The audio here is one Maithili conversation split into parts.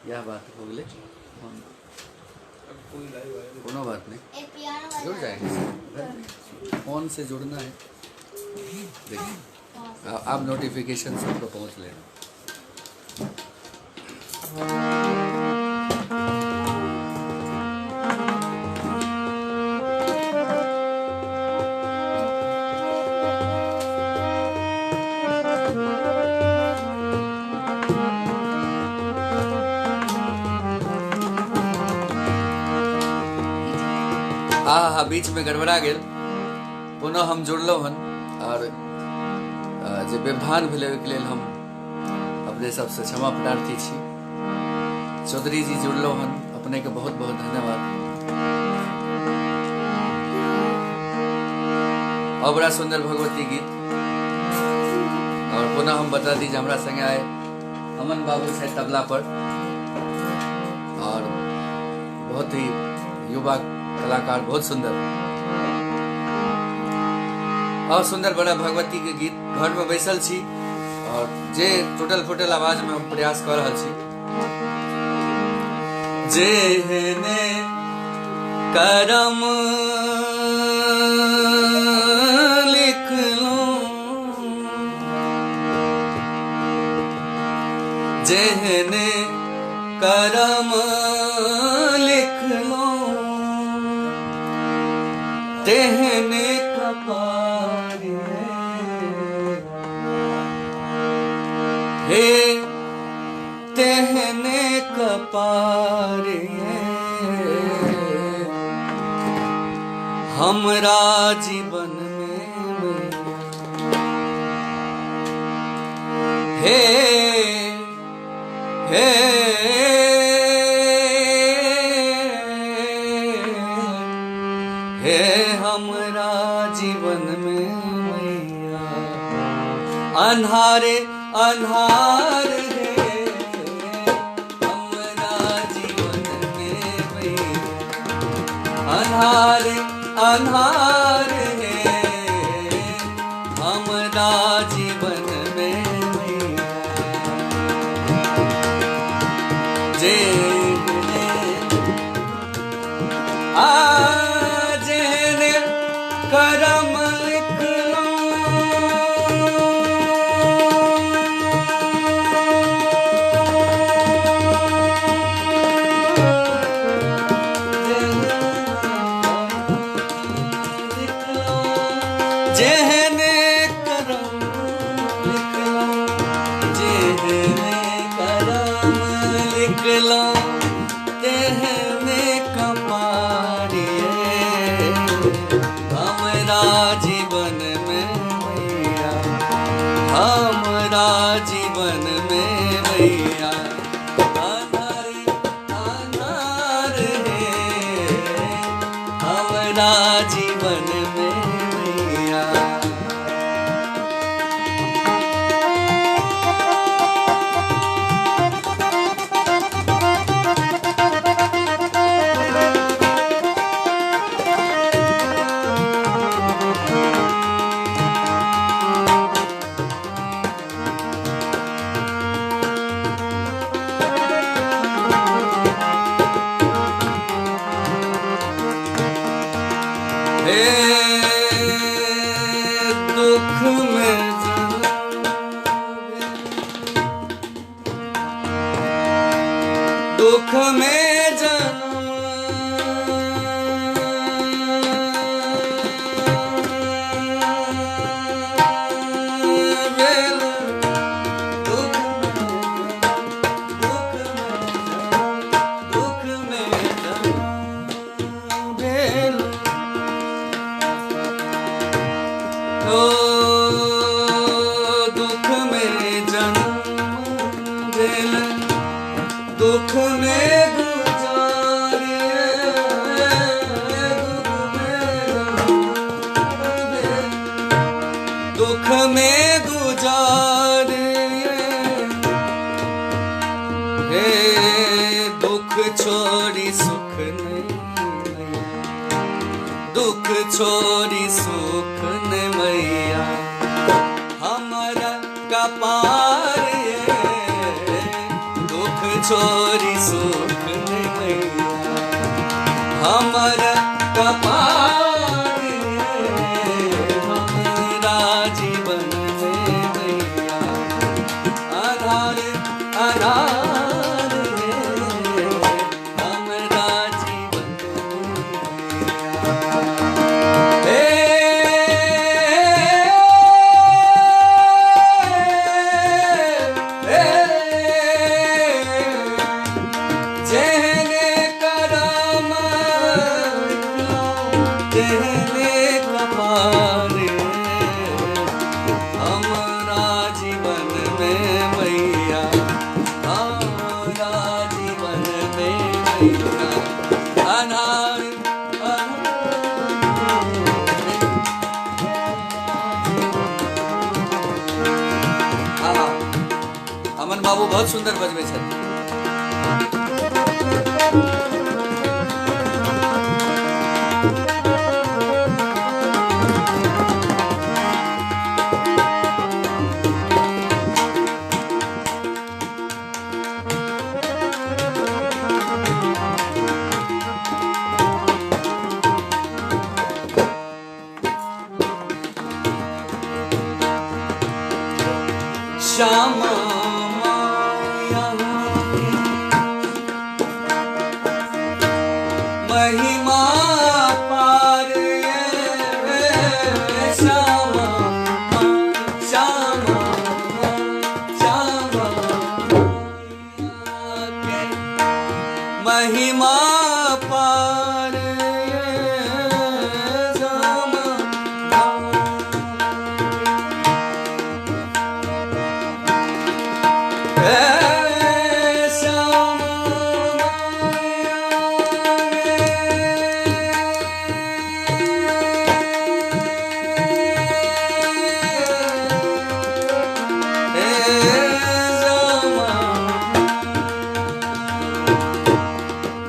इएह बात हो गेलै। कोनो बात नहीं, जुड़ जाएंगे, फोन से जुड़ना है। देखिए आप नोटिफिकेशन सबको पहुँच लेना। हा बीच में गड़बड़ा गेल, पुनः हम जुड़लहुँ हन और जे व्यवधान भेलै ओहिके लेल हम अपने सबसँ क्षमा प्रार्थी छी। चौधरी जी जुड़लहुँ हन, अपने के बहुत बहुत धन्यवाद। और बड़ा सुंदर भगवती गीत। और पुनः हम बता दी जे हमरा संगे आए अमन बाबू छथि तबला पर और बहुत ही युवा कलाकार, बहुत सुंदर और सुंदर बड़ा भगवती के गीत। घर में बैसल छी और जे टूटल फूटल आवाज में हम प्रयास कर रहल छी। जेहने करम लिखलूं, जेहने करम लिखलूं, तेहने कपारे हे, तेहने कपारे हमरा जीवन में हे, हे हे हमरा जीवन में मैया अन्हारे अन्हार है, हमरा जीवन में मैया अन्हारे अन्हार है, हमरा जीवन में मैया। जे आ जेहने करम लिखलूं, जेहने करम लिखलूं, जेहने करम लिखलूं, तेहने कपारे हमरा जीवन में मैया, हमरा जीवन में मैया अन्हारे अन्हार है, हमरा जीवन में मैया। हे दुख में जन्म, दुख में जन्म भेल, दुख दुख में जन्म भेल, ओ दुख में जन्म भेल, दुख में गुजारे, दुख में गुजारे, हे दुख छोड़ी सुख नहीं, दुख छोड़ी सुख ने मैया हमारा कपार, दुख दुख छोड़ी सुख नहीं मैया हमर कपार हमरा जीवन में मैया आधार आधार हमरा जीवन जेहने करम तेहने कपार हमरा जीवन में मैया हमरा जीवन में मैया अनार हाँ, अमन बाबू बहुत सुंदर बजबै छथि। श्यामा माया महिमा पार श्यामा श्यामा श्यामा के महिमा पार श्यामा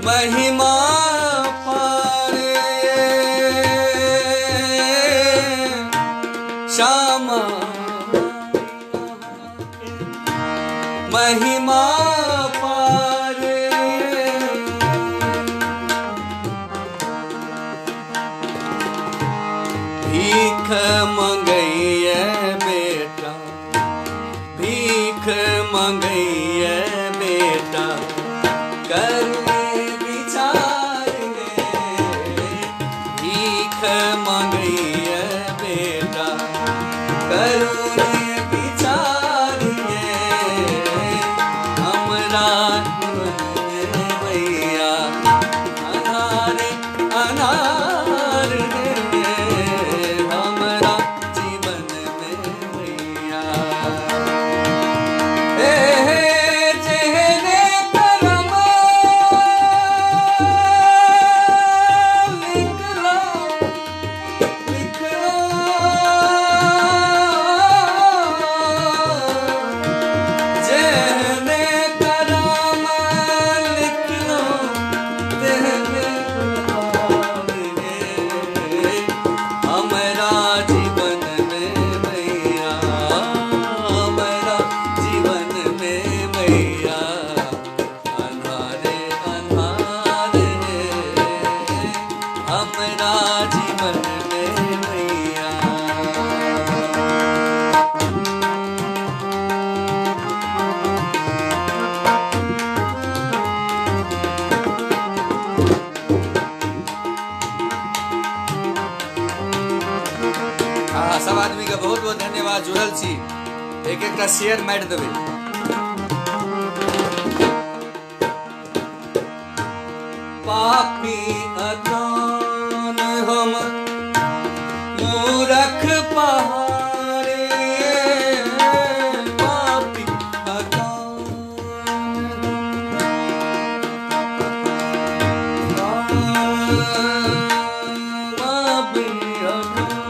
महिमा पार श्यामा महिमा पार भीख मंगैये बेटा भीख मंगैये बेटा कर विचार भीख मंगैये बेटा करुणे विचार हमरा मैया अनार अनार हमरा जीवन में मैया जेहने करम लिखलो लिखलो जेहने करम लिखलो तेहने कपार हमरा जीवन में मैया हमरा जीवन में मैया अन्हारे अन्हार हमरा जीवन में मैया। हाँ, सब आदमी के बहुत बहुत धन्यवाद जुड़ल छी। एक एकटा शेयर मारि देबै। पापी अकान हम मूरख पहाड़े पापी अकान पापी अकान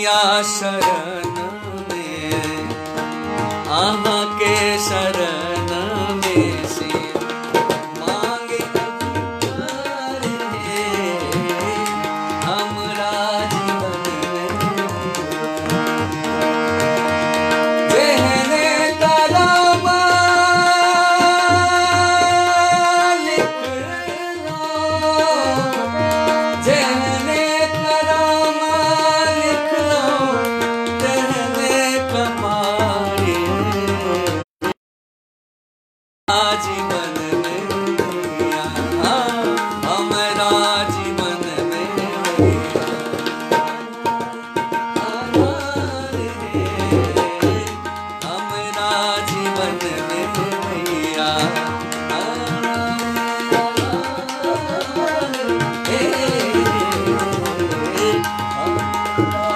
मैया शरण में, अहाँ के शरण में शिव मांगे अधिकार हे हमरा जीवन में। जेहने करम लिखलो, जेहने करम लिखलो तेहने कमाए जीवन में मैया, हमरा जीवन में मैया, हमरा जीवन में मैया, हमरा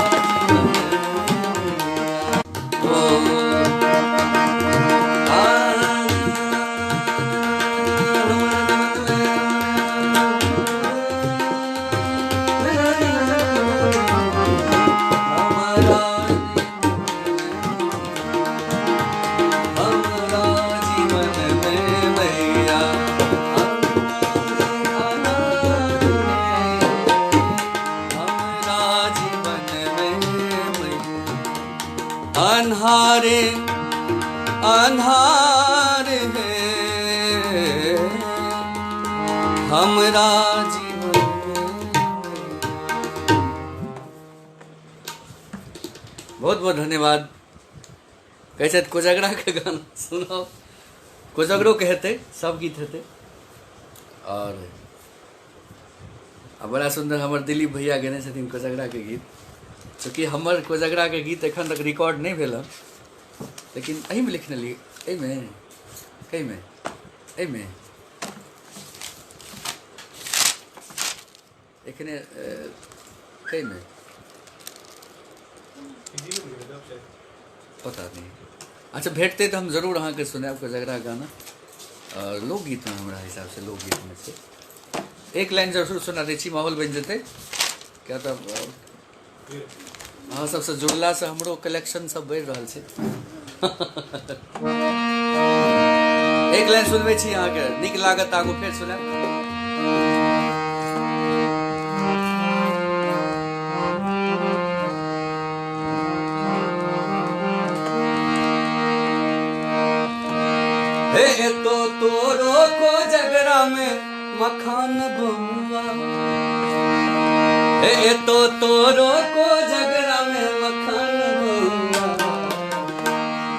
जीवन में मैया, हमरा जीवन में मैया। अन्हारे अन्हार है हमरा जीवन में। बहुत बहुत धन्यवाद। कहै छथि कोजगरा के गाना सुनाउ, कोजगरो के हेतै, सब गीत हेतै। और आ बड़ा सुन्दर हमर दिलीप भैया गेने छथिन कोजगरा के गीत। चूँकि हमर कोजगरा के गीत एखन तक रिकॉर्ड नहीं भेल हन, लेकिन एहिमे लिखने लिए, एहिमे एहिमे एहिमे एखने कईमे पता नहीं। अच्छा भेटते तो हम जरूर अहाँके सुनायब कोजगरा गाना। और लोकगीतमे हमरा हिसाबसँ लोकगीतमे छै एक लाइन जरूर सुना दै छी, माहौल बनि जेतै। क्या तऽ अहाँ सबसँ जुड़लासँ हमरो कलेक्शन सब बढ़ि रहल छै। एक लाइन सुनबै छी अहाँके, नीक लागत आगू फेर सुनायब। हे तो तोरो को जगरा में मखान बउआ, हे तो तोरो को जगरा में मखान बउआ,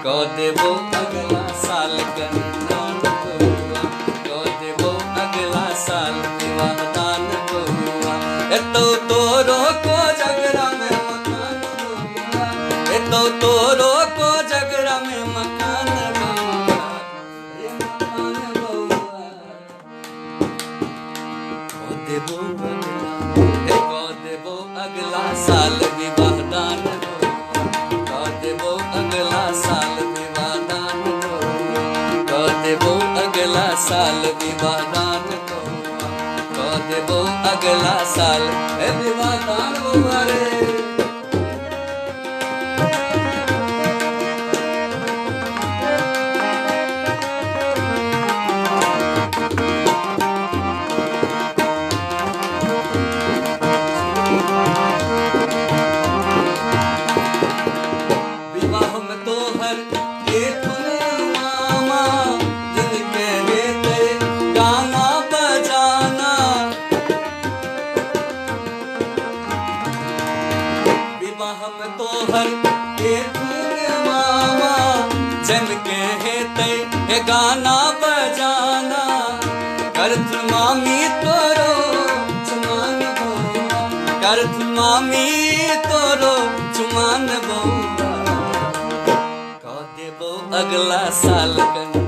क देबो अगला साल कन्यादान बउआ, क देबो अगला साल विवाह दान बउआ। हे तो तोरो को जगरा में मखान बउआ, हे तो तोरो को जगरा में मखान बउआ, रे मखान बउआ, क देबो अगला, हे क देबो अगला साल विवाह दान बउआ, क देबो अगला साल विवाह दान बउआ, क देबो अगला साल विवाह दान बउआ, क देबो अगला साल हे विवाह दान बउआ रे। विवाह में तोहर एथुन मामा, जिनके हेतै गाना बजाना, विवाह में तोहर एथुन मामा, जिनके हेतै हे गाना बजाना, करथुन मामी तोरो चुमान बउआ, करथुन मामी तोरो चुमान बउआ, क देबो अगला साल कन्या,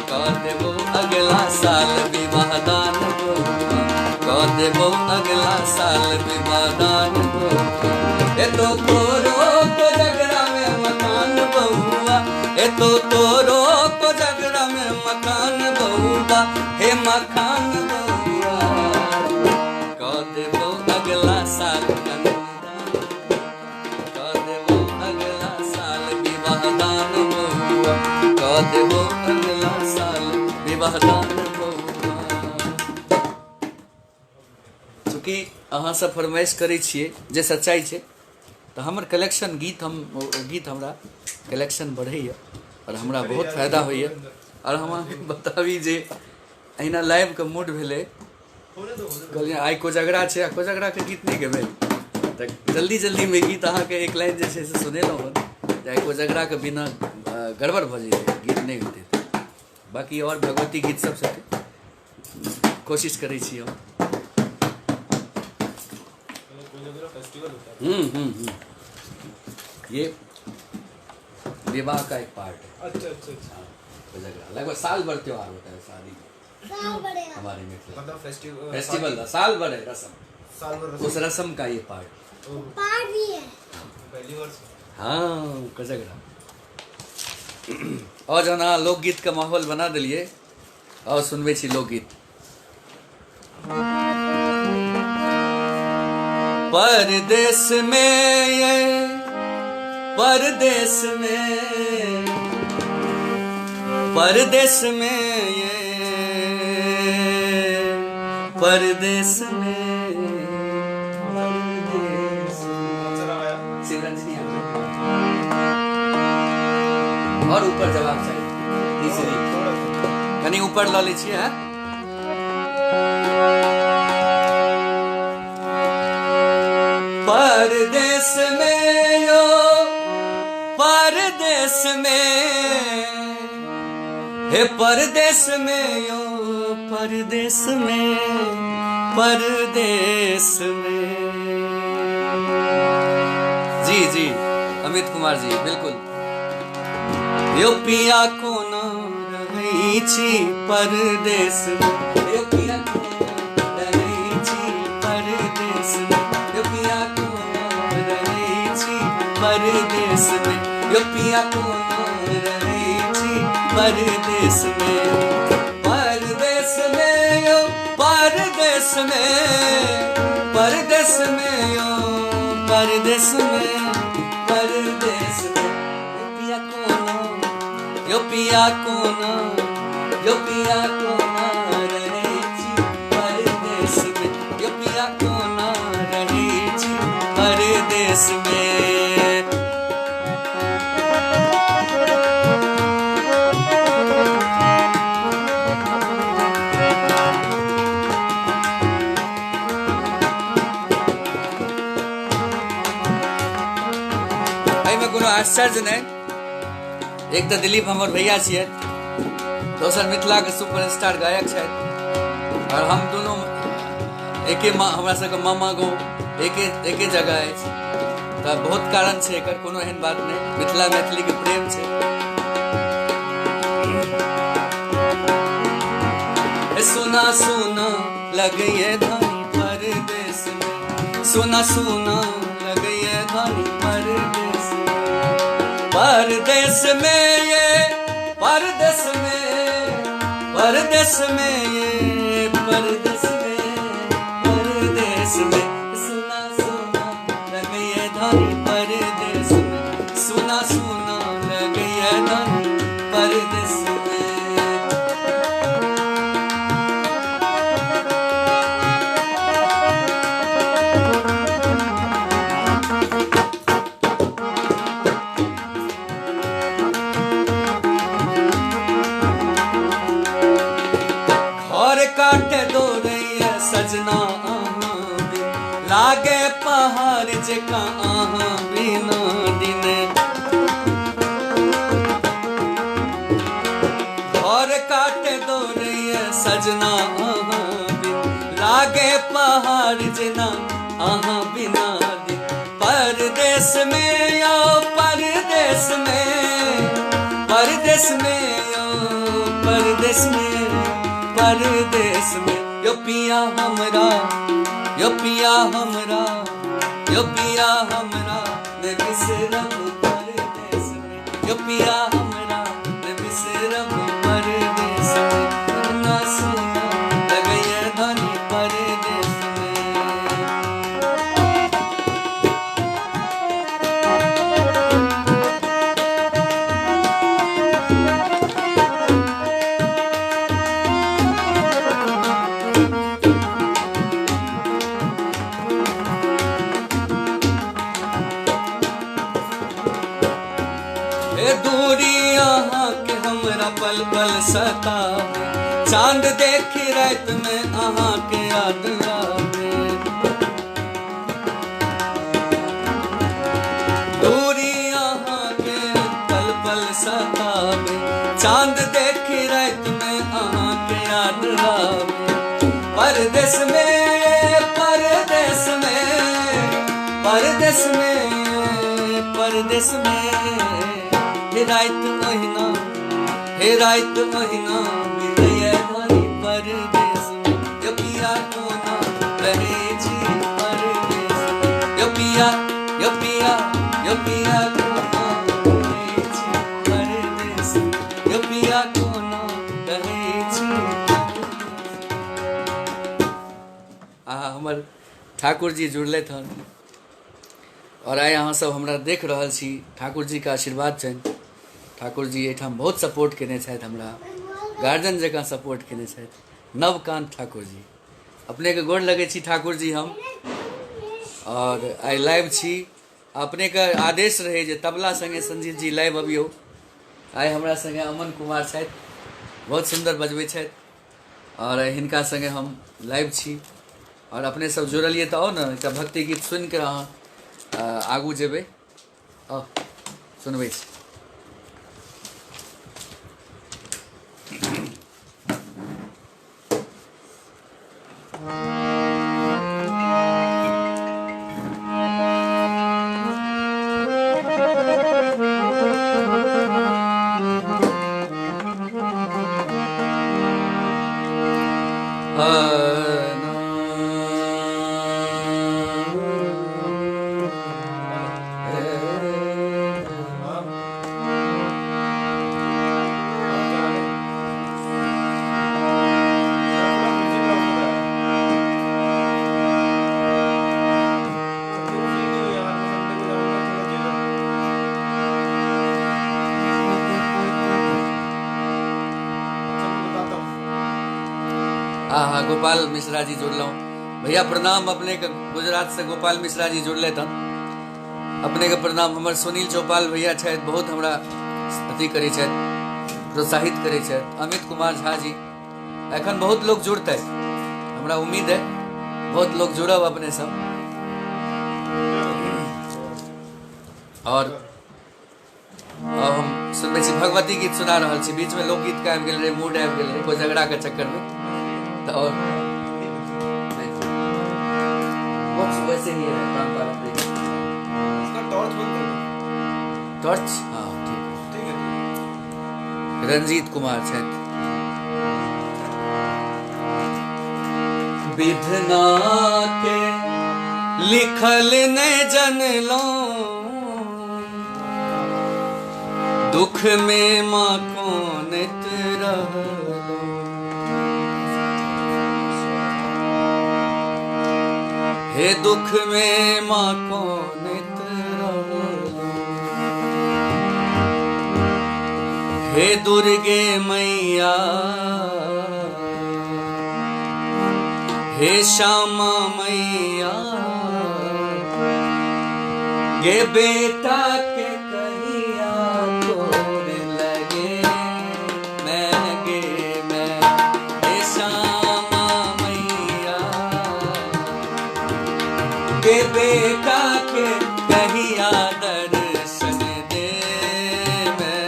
क देबो अगला साल विवाह दान बउआ, क देबो अगला साल विवाह दान बउआ। ए तो तोरो को जगरा में मकान बउआ, ए तो तोरो को जगरा में मकान बउआ, हे मकान बउआ, क देबो अगला साल कन्यादान, देबो अगला साल विवाह दान बौआ। चूँकि अहाँ सब फरमाइश करै छियै जे सच्चाइ छै, तऽ हमर कलेक्शन गीत, हम गीत हमरा कलेक्शन बढ़ैए आओर हमरा बहुत फायदा होइए। आओर हम अहाँके बताबी जे अहिना लाइवके मूड भेलै, कहलियै आइ कोजगरा छै आ कोजगराके गीत नहि गेबै, तऽ जल्दी जल्दीमे गीत अहाँके एक लाइन जे छै से सुनेलहुँ हन जे आइ कोजगराके बिना गड़बड़ भऽ जेतै, गीत नहि होइतै। बाँकी आओर भगवती गीत सब छथिन, कोशिश करै छी हम। ये विवाह का एक पार्ट है। अच्छा अच्छा अच्छा। कोजगरा लगभग साल भर त्योहार होता है शादी में हमारे मिथिला, मतलब फेस्टिवल, फेस्टिवल साल भर है रस्म, साल भर उस रस्म का ये पार्ट पार्ट भी है पहली बार। हाँ कोजगरा। और जहन अहाँ लोकगीत के माहौल बना दिलिए और सुनबै छी लोकगीत। परदेश में ये परदेश में, परदेश में ये परदेश में, परदेश। शिवरंजनी और ऊपर जवाब चाहिए, तीसरी कनी ऊपर ल लै छियै। परदेश में यो परदेश में, हे परदेश में यो परदेश में, परदेश में। जी जी अमित कुमार जी बिल्कुल। यो पिया कोना रहै छी परदेश में, यो पिया कोना रहै छी परदेश में, यो पिया कोना रहै छी परदेश में, यो पिया कोना रहै छी परदेश में। परदेश में यो परदेश में, परदेश में यो परदेश में, परदेश में। यो पिया कोना, यो पिया कोना, यो पिया कोना रहै छी परदेश में, यो पिया कोना रहै छी परदेश में। एहिमे कोनो आश्चर्य नहि, एक तऽ दिलीप हमर भैया छियै, दोसर मिथिलाके सुपरस्टार गायक छथि, और हम दुनू एके हमरा सबके मामा गाँव एके एके जगह अछि, तऽ बहुत कारण छै एकर, कोनो एहन बात नहि, मिथिला मैथिलीके प्रेम छै। सुना सुना लगैए धानी परदेश में, सुना सुना लगैए धानी परदेश में, परदेश में ये परदेश में, परदेश में ये परदेश में, परदेश में। सुना सुना लगैए धानी परदेश में, सुना सुना लगैए धानी परदेश में। काटे दौड़ैया सजना अहाँ बिन, लागे पहाड़ जकाँ अहाँ बिना दिन। घर काटे दौड़ैया सजना अहाँ बिन, लागे पहाड़ जेना अहाँ बिना दिन। परदेश में आओ परदेश में, परदेश में आओ परदेश में, परदेश में। यो पिया हमरा, यो पिया हमरा, यो पिया हमरा ने बिसरब परदेश में, यो पिया हमरा ने बिसरब परदेश में। सुना सुना लगैए धानी परदेश में। हमरा पल पल सतावे, चांद देखी रात में अहाँ के याद आवे। दूरी अहाँ के पल पल सतावे, चांद देखी रात में अहाँ के याद आवे। परदेस में परदेस में परदेस में परदेस में हे रात ओहिना, हे रात ओहिना बितैया धनी परदेस में। यो पिया कोना रहै छी परदेस में, यो पिया यो पिया यो पिया कोना रहै छी परदेस में, यो पिया कोना रहै छी परदेस में। आहा, हमर ठाकुर जी जुड़लथि हन और आइ अहाँ सब हमरा देख रहल छी। ठाकुर जी के आशीर्वाद छनि। ठाकुर जी एहिठाम बहुत सपोर्ट केने छथि, हमरा गार्जियन जकाँ सपोर्ट केने छथि। नवकांत ठाकुर जी, अपने के गोर लगै छी ठाकुर जी हम। और आइ लाइव छी, अपने के आदेश रहे जे तबला संगे संजीव जी लाइव अबियौ। आइ हमरा संगे अमन कुमार छथि, बहुत सुंदर बजबै छथि और हिनका संगे हम लाइव छी। और अपने सब जुड़लियै तऽ आउ ने, एकटा भक्ति गीत सुनि कऽ अहाँ आगू जेबै। आउ सुनबै छी। हाँ, गोपाल मिश्रा जी जुड़लहुँ। भैया प्रणाम। अपने के गुजरात से गोपाल मिश्रा जी जुड़ले हन, अपने के प्रणाम। हमर सुनील चौपाल भैया छथि, बहुत हमरा अथी करै छथि, प्रोत्साहित करै छथि। अमित कुमार झा जी, एखन बहुत लोग जुड़तै, हमरा उम्मीद है बहुत लोग जुड़ब अपने सब। और हम सुनबै छी भगवती गीत सुना रहल छी। बीच में लोकगीत के आबि गेल रहे, मूड आबि गेल रहे कोजगरा के चक्कर में, तो और वैसे ही है पारंपरिक। इसका टॉर्च बंद कर दो। टॉर्च, हाँ ठीक है, ठीक है। रंजीत कुमार छथि। विधना के लिखल ने जनलो, दुख में माँ कोनत रहलो। हे दुख में माँ कोनत रहलो, हे दुर्गे मैया, हे श्यामा मैया, गे बेटा के कहिया तोड़ लगे मैं गे मैं, हे श्यामा मैया, गे बेटा के कहिया दर्शन दे मैं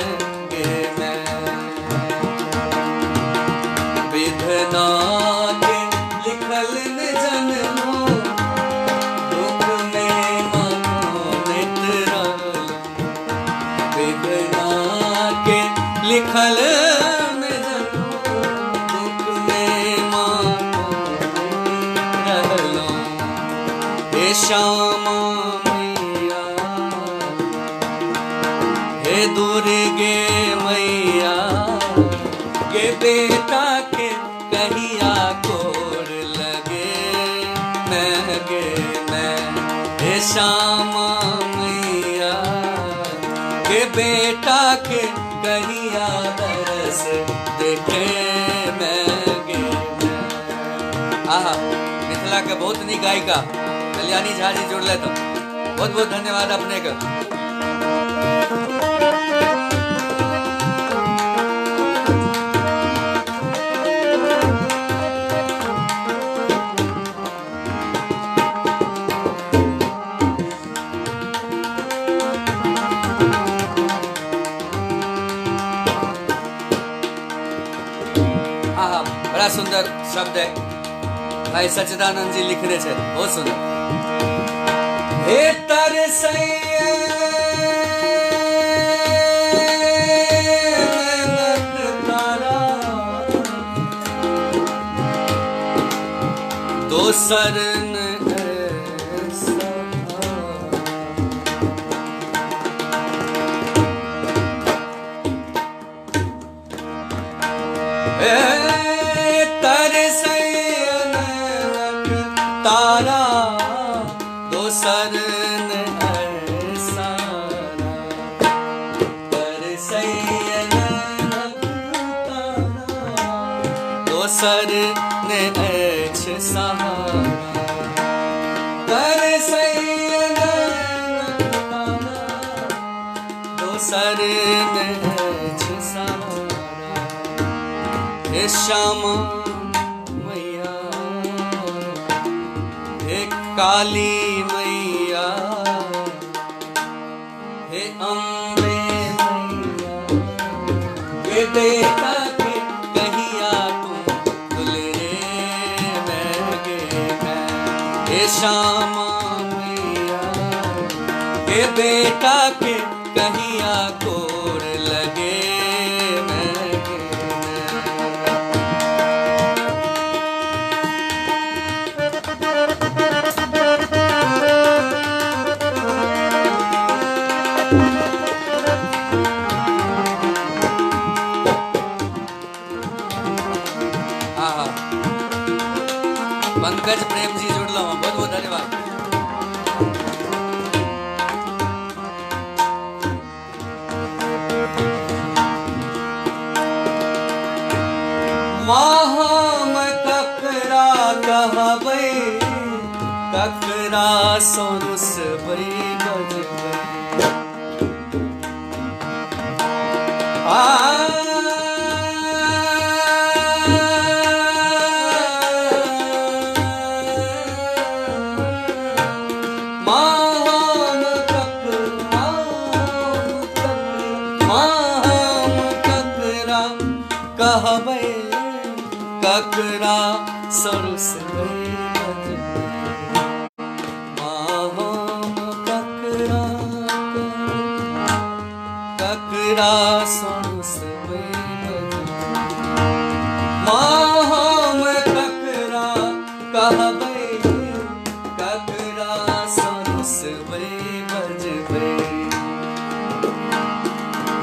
गे मैं। विधना के लिखल न जन्मो, दुख में मानो रहलो। विधना के लिखल न जन्मो, दुख में मानो रहलो। हे श्यामा मैया, हे दुर्गे मैया, के बेटा के कहिया कोर लगे मैं गे मैं। हे श्यामा मैया, के बेटा के कहिया दरस देखे मैं गे मैं। आहा, मिथिला के बहुत नीक गायिका कल्याणी झा जी जुड़ले, तो बहुत बहुत धन्यवाद अपने के। सुंदर शब्द है, भाई सच्चिदानंद जी लिखने छे, बहुत सुंदर। हे तरसैया तारा दोसर न ऐसा, तारा दोसर न ऐसा, तरसैया तारा दोसर न अछि सहारा, तरसैया तारा दोसर न अछि सहारा। हे श्यामा मैया, हे काली मैया, हे अम्बे मैया, ये बेटा के कहिया तू दुलरे मैं गे मैं। हे श्यामा मैया, हे बेटा के कहिया कोर लगे मैं गे मैं। पंकज प्रेम जी जुड़ल, बहुत बहुत धन्यवाद। माहम ककरा कहबै ककरा सोरुसबै बजबै, आ कहबै ककरा सरुसबै बजबै, माहम ककरा ककरा सरुसबै बजबै, माहम ककरा कहबै ककरा सरुसबै बजबै।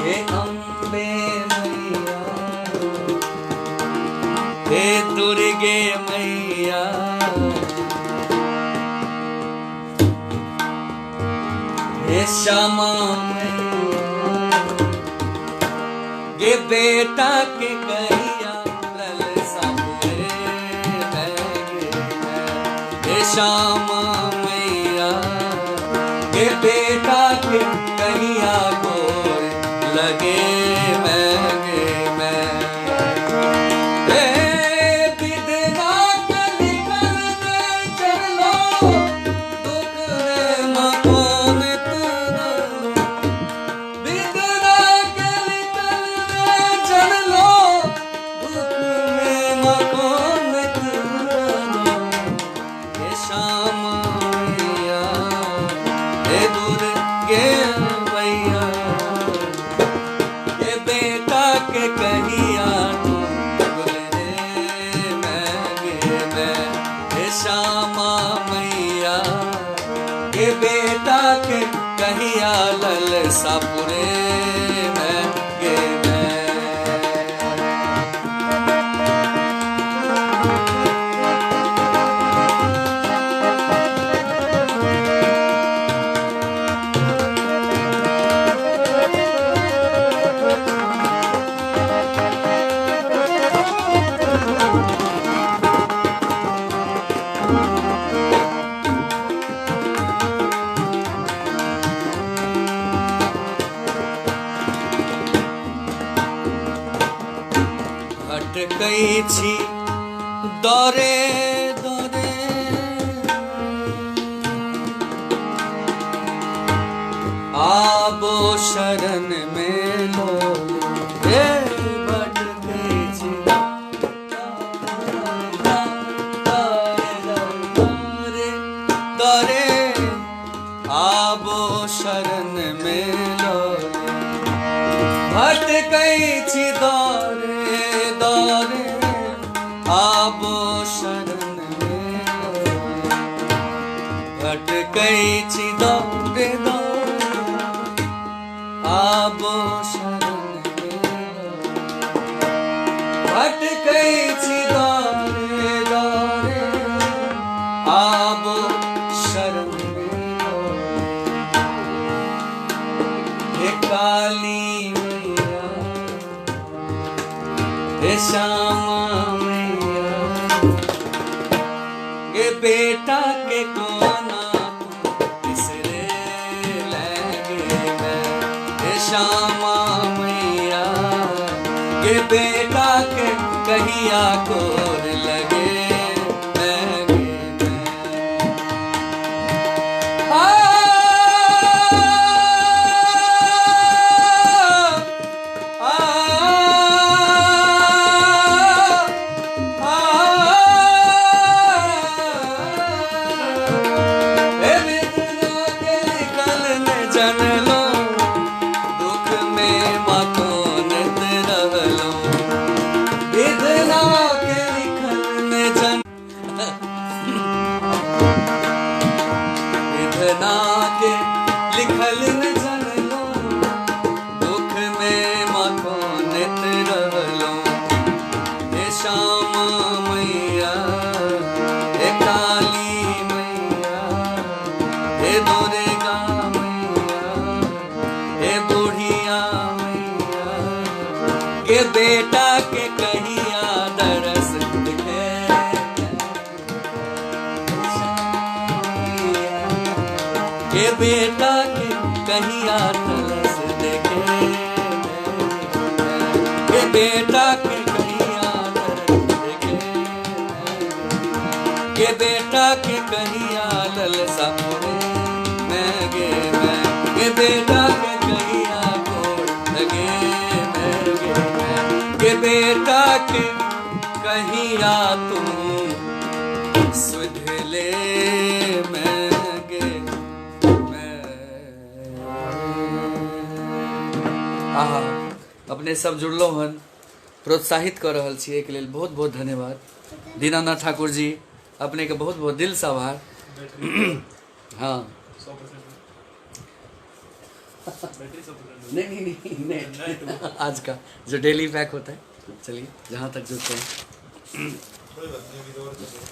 हे अम्बे मैया, हे दुर्गे मैया, हे श्यामा मैया, गे बेटा के कहिया ललसा पुरे मैं गे मैं। हे श्यामा मैया, गे बेटा के कहिया गोर लगे मैं गे मैं। मैया, ये बेटा के कहिया तू गुलरे मैं गे मैं। हे श्यामा मैया, ये बेटा के कहिया ललसा पुरे मैं गे मैं। भटकै छी दरे दरे, आबो शरण में लो, भटकै छी आबो शरण में लो भटकै छी दौरे दौरे आबो शरण में लो भटकै छी दौरे दौरे आबो शरण में लो भटकै छी दौरे दौरे आबो शरण में लो हे काली मैया हे श्यामा मैया गे बेटा के कोना बिसरे लगे मैं हे श्यामा मैया गे बेटा के कहिया कोर लगे मैं गे मैं। आ आ आ ए बिना के कल ने जनलो दुख में माको नित रहलो बिना के लिखल ने जन विधना के लिखल न जनलो दुख में माको नित रहलो हे श्यामा मैया हे काली मैया हे दुर्गा मैया हे बुढ़िया मैया के बेटा के कहिया दरस दिखे के बेटा के कहिया तरस देखे के बेटा के कहिया तरस देखे के बेटा के कहिया ललसा मोरे मैं गे मैं के बेटा के कहिया गोड़ लगे मैं गे मैं के बेटा के कहिया तुम सुध ले मैं गे मैं। आहा अपने सब जुड़लो हन प्रोत्साहित कर रहल छी एहिके लेल बहुत बहुत धन्यवाद। दीनानाथ ठाकुर जी अपने के बहुत बहुत दिल से आभार। हाँ 100% बैटरी 100%। नहीं नहीं नहीं नहीं आज का जो डेली पैक होता है। चलिए जहाँ तक जुड़ते हैं कोई बात नहीं, अभी तो और चलेगा।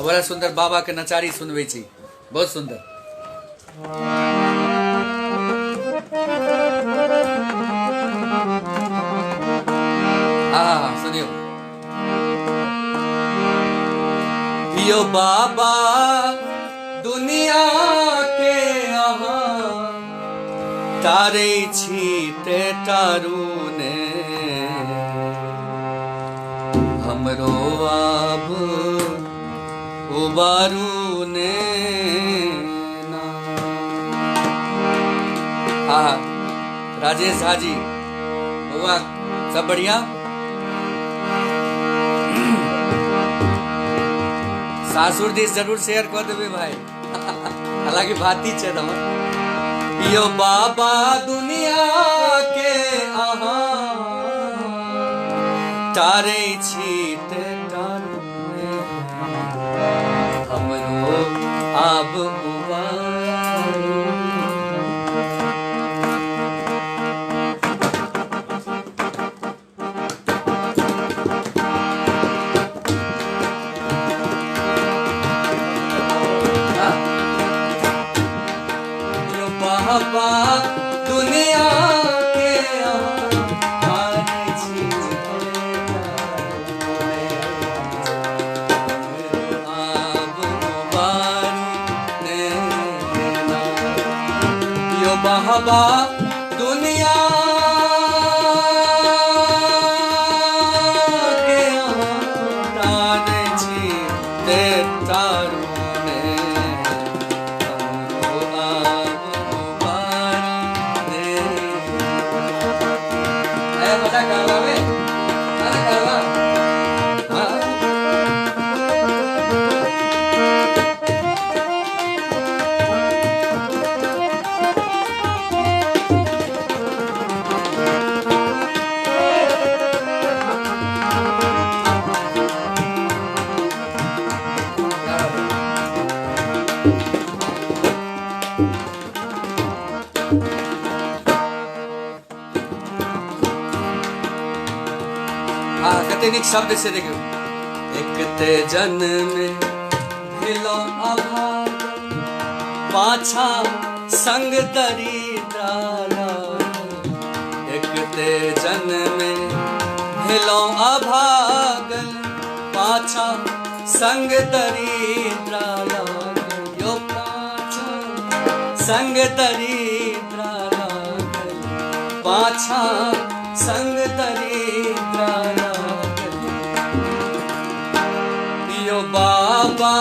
बड़ा सुंदर बाबा के नचारी सुनबै छी, बहुत सुंदर। हाँ सुनियो यो बाबा दुनिया के अहाँ तारे छी ते तारू ने हमरो आब उबारू ने ना। हाँ राजेश झा जी बउआ सब बढ़िया। सासुर दिस जरूर शेयर कर देबे भाई हालांकि बात ही छै हमर। यो बाबा दुनिया के अहाँ तारे छी ते तारू ने हमरो आब उबारू। यो बाबा दुनिया के तारे छी ते तारू ने हमरो आब उबारू ने ना। यो बाबा दुनिया के तारे छी ते तारू ने हमरो आब उबारू ने। ए मजा करवा बे, अरे करवा। हाँ। कते नीक शब्द छै देखियौ। एक ते जन्म भेलो अभाग पाछा संग दरिद्रा लागल। एक ते जन्म भेलो अभागल पाछा संग दरिद्रा लागल। यो पाछा संग दरिद्रा लागल पाछा संग दरिद्रा लागल। यो बाबा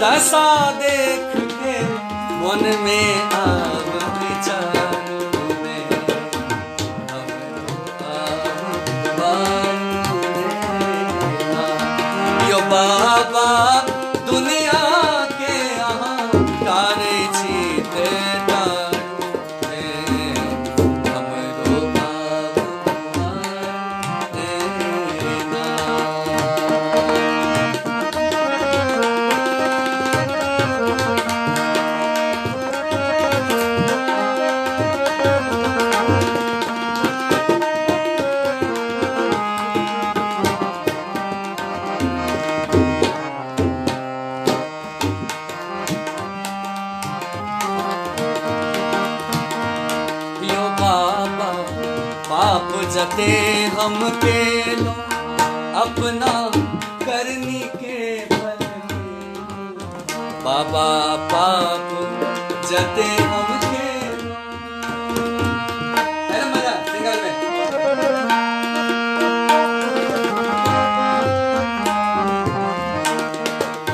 दशा देख के मन में आब विचारू में हमरो आब बारू रे। यो बाबा दुनिया के अहाँ तारे छी ते तारू रे हमरो आब बारू रे ना। यो बाबा पाप जते हम केलो अपना करनी के फल केलो। बाबा पाप जते हम केलो। है ना मजा सिंगल में।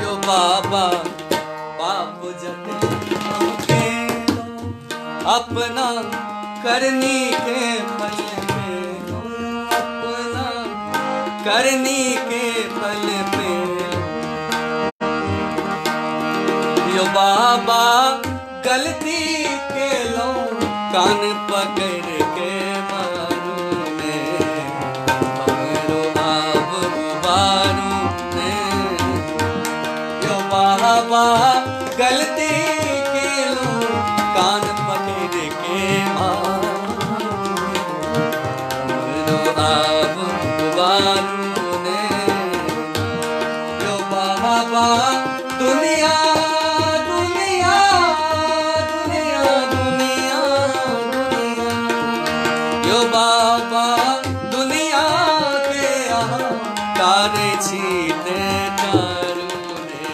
यो बाबा पाप जते हम केलो अपना करनी के फल पे अपना करनी के फल पे। यो बाबा गलती के लो कान पकड़ के मारू ने हमरो आब उबारू ने। यो बाबा गलती के लो कान पकड़ के मारू हमरो आब उबारू ने। यो बाबा दुनिया दुनिया दुनिया दुनिया दुनिया। यो बाबा दुनिया के अहाँ तारे छी ते तारू रे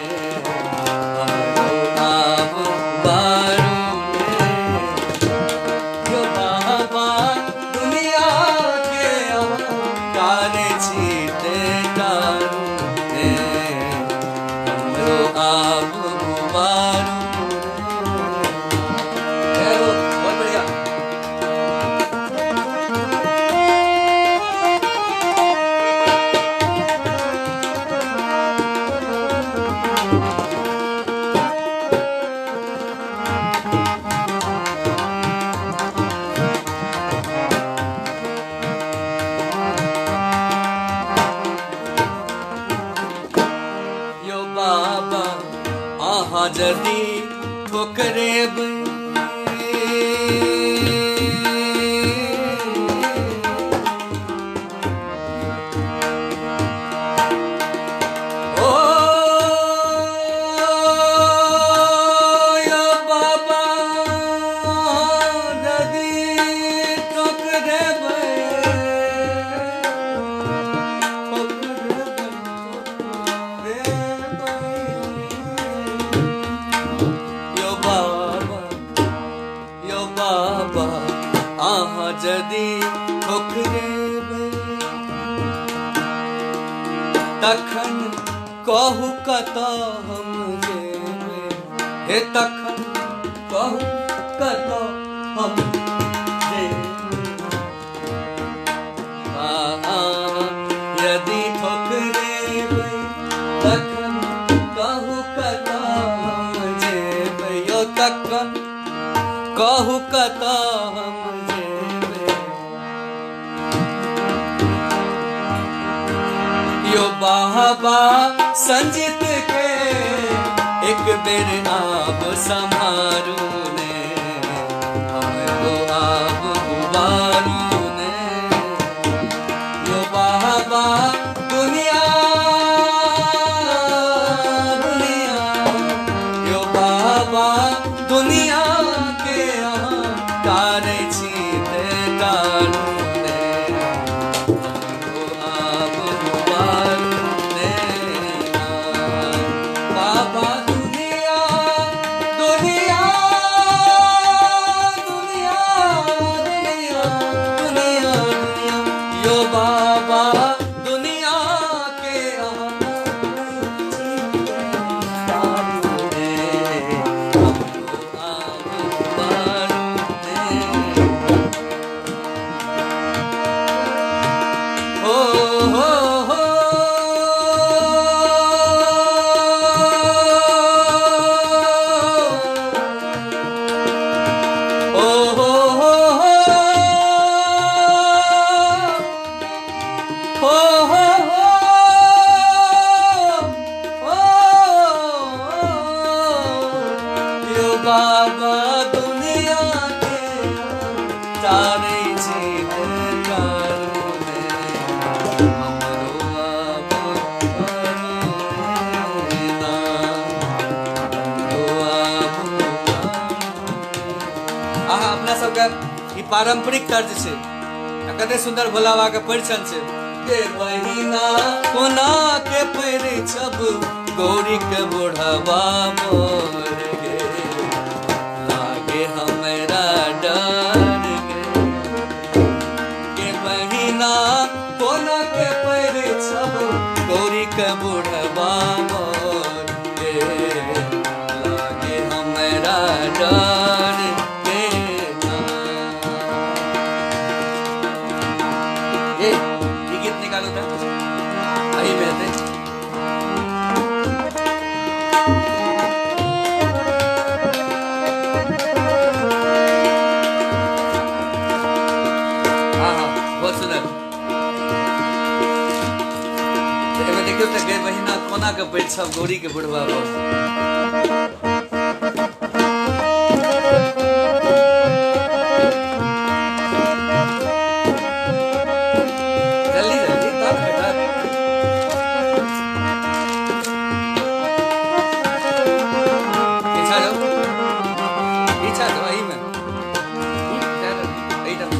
हमरो आब उबारू रे। यो बाबा दुनिया के अहाँ तारे छी ते तारू रे हमरो आब उबारू रे। जय हो, बहुत बढ़िया। यो बाबा अहाँ जदि ठोकरेबै ओ यो बाबा जदि ठोकरेबै यो बाबा यो बाबा अहाँ जदि ठोकरेबै तखन कहू कतऽ हम जेबै। हे तखन कहू कतऽ हम जेबै। अहाँ यदि ठोकरेबै तखन कहू कतऽ हम जेबै। यो तखन कहू कतऽ हम जेबै। यो बाबा संजित के एक बेर आब सम्हारू ने हमरो आब उबारू ने। यो बाबा बाबा दुनिया के अहाँ टारै छी ते टारू ने, हमरो आब उबारू ने ना। बाबा दुनिया दुनिया दुनिया दुनिया दुनिया दुनिया यो बाबा दुनिया के अहाँ टारू ने, हमरो आब उबारू ने। हो हो हो हो हो हो हो हो हो यो बाबा दुनिया के तारे छी ते टारू ने, हमरो आब उबारू ने ना, हमरो आब उबारू। अहाँ अपना सबके ई पारंपरिक तर्ज छै आ कते सुंदर भोला बाबा के परिछन छै। के बहिना कोना के परिछब गौरी के बुढ़वा मोर गे, लागे हमरा डर गे। के बहिना कोना के परिछब गौरी के बुढ़वा मोर गे, लागे हमरा डर गे ना। ये गीत निकालो था अही में हेतै। हाँ हाँ बहुत सुंदर। तऽ एहिमे देखियौ तऽ गे बहिना कोना के परिछब गौरी के बुढ़वा मोर। जल्दी जल्दी तार बेटा। पीछा जाओ पीछा जाओ अही में एहिठाम।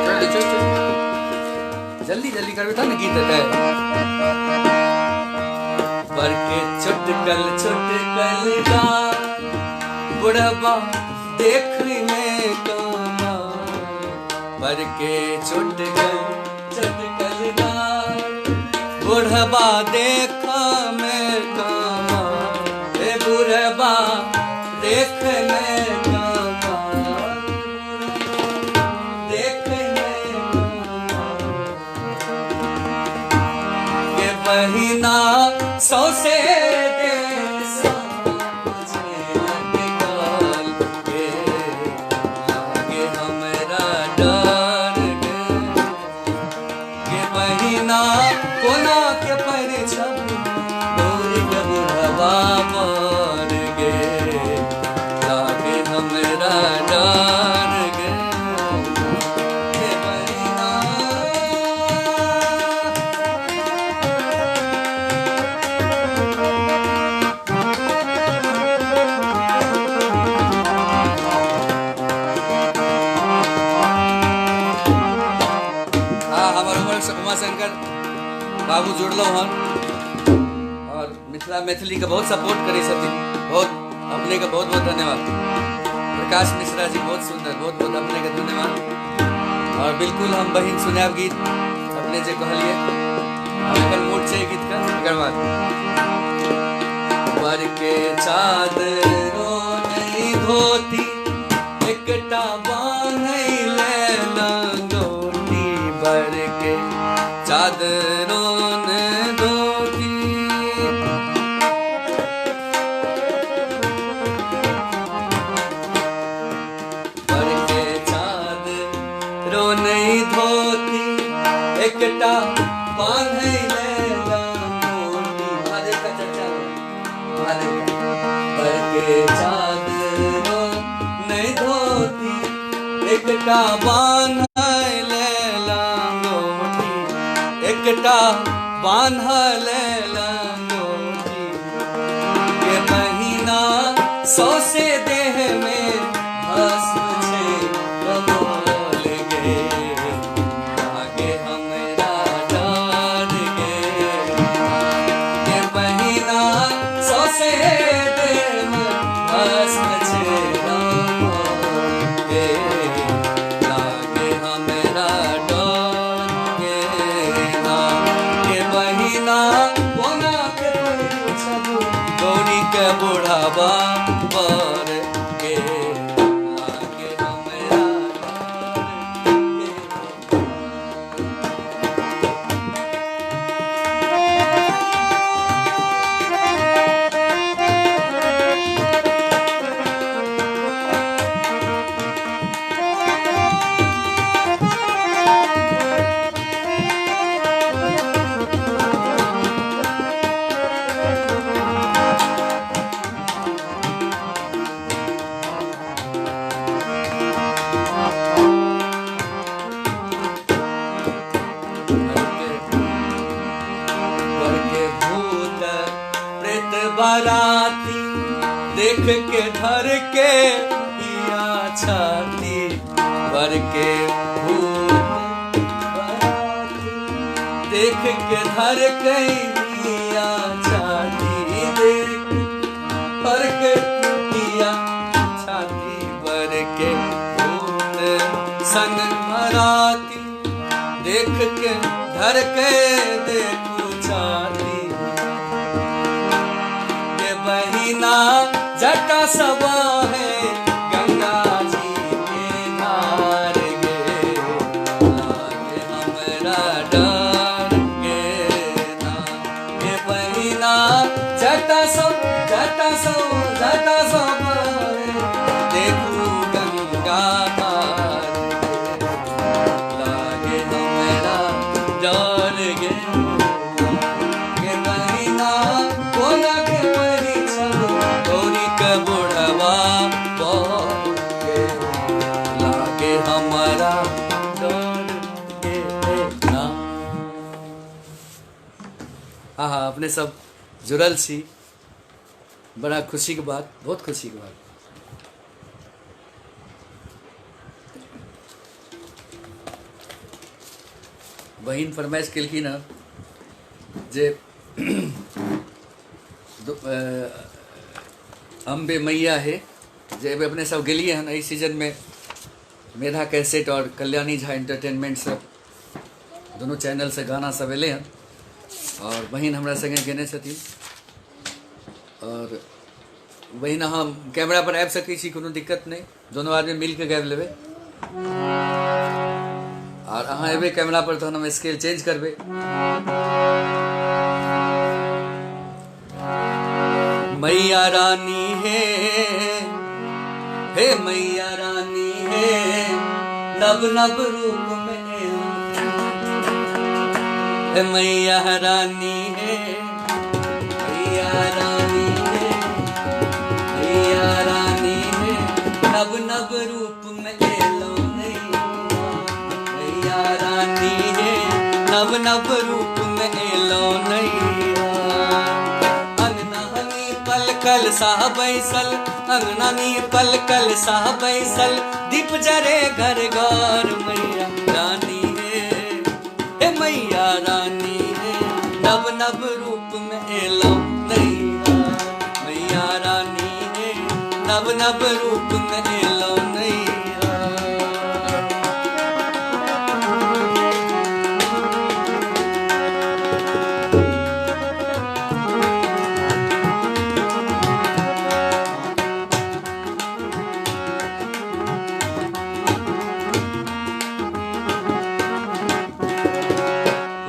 चल चल चल जल्दी जल्दी करबे तब ने गीत हेतै। बर के चुटकल चुटकल गाल बुढ़वा देखने कमाल, बर के चुटकल चुटकल गाल बुढ़वा देख में कमाल, हे बुढ़वा देखने कमाल, देखने कमाल। के बहिना सौसे देश लटकल गे, लागे हमरा डर गे। के बहिना कोना के परिछब गौरी के बुढ़वा मोर गे, लागे हमरा डर गे। के बहिना हाँ हमर उमाशंकर बाबू जुड़लहुँ हन और मिथिला मैथिली के बहुत सपोर्ट करै छथिन, बहुत अपने के बहुत बहुत धन्यवाद। प्रकाश मिश्रा जी बहुत सुंदर, बहुत बहुत अपने के धन्यवाद। और बिल्कुल हम बहिन सुनायब गीत अपने जे कहलिए, हम एखन मूड छै गीत के। एकर बाद बर के चादरो नहीं धोती एकटा बान्है ले लंगोटी, बर के चादरो ने धोती। बर के चादरो नहीं धोती एकटा बान्है ले लंगोटी। महादेव का चर्चा महादेव का। बर के चादरो नहीं धोती एकटा बान्हल लंगोटी, एकटा बान्हल लंगोटी के बहिना सौसे देह में भस्म छै कमल गे, लागे हमरा डर गे के बहिना सौसे देह में भस्म छै कमल गे, लागे हमरा डर गे ना के बहिना कोना के पूछब गौरी के बुढ़ावा बर गे, लागे हमरा डर गे। बर के भूत प्रेत बाराती देख के धर के हिया छाती, बर के भूत बाराती देख के धर के हिया छाती, देख धर के हिया छाती, बर के भूत संग बाराती देख के धर के देखू छाती के बहिना जटा सबा है गंगा जी के धार गे, लागे हमरा डर गे ना के बहिना जटा सब जटा सब जटा सब देखू गंगा धार गे, लागे हमरा डर गे के बहिना कोना के परिछब गौरी के बुढ़वा बर गे, लागे हमरा डर गे ना। हाँ हाँ, अपने सब जुड़ल छी, बड़ा खुशी के बात, बहुत खुशी के बात। बहिन फरमाइश केलखिन हँ जे अम्बे मैया हे, जे एहिबेर अपने सब गेलियै हन एहि सीजन में मेधा कैसेट और कल्याणी झा एंटरटेनमेंट सब दोनों चैनल से गाना सब एलै हन और बहिन हमरा संगे गेने छथिन। और बहिन अहाँ कैमरा पर आबि सकै छी, कोनो दिक्कत नहि, दोनों आदमी मिलके गाबि लेबै। और अहाँ एबै कैमरा पर तहन हम स्केल चेंज करबै। मैया रानी हे, हे मैया रानी हे, नव नव रूप में हे मैया रानी हे, मैया रानी हे, मैया रानी हे, नव नव रूप में एलो नैया, मैया रानी हे, नव नव रूप में एलो नैया। अंगना नी पलकल साह बैसल, अंगना नी पलकल साह बैसल, दीप जरे घर घर मैया रानी हे, हे मैया रानी हे, नव नव रूप में एलो नैया, मैया रानी हे, नव नव रूप में एलो नैया।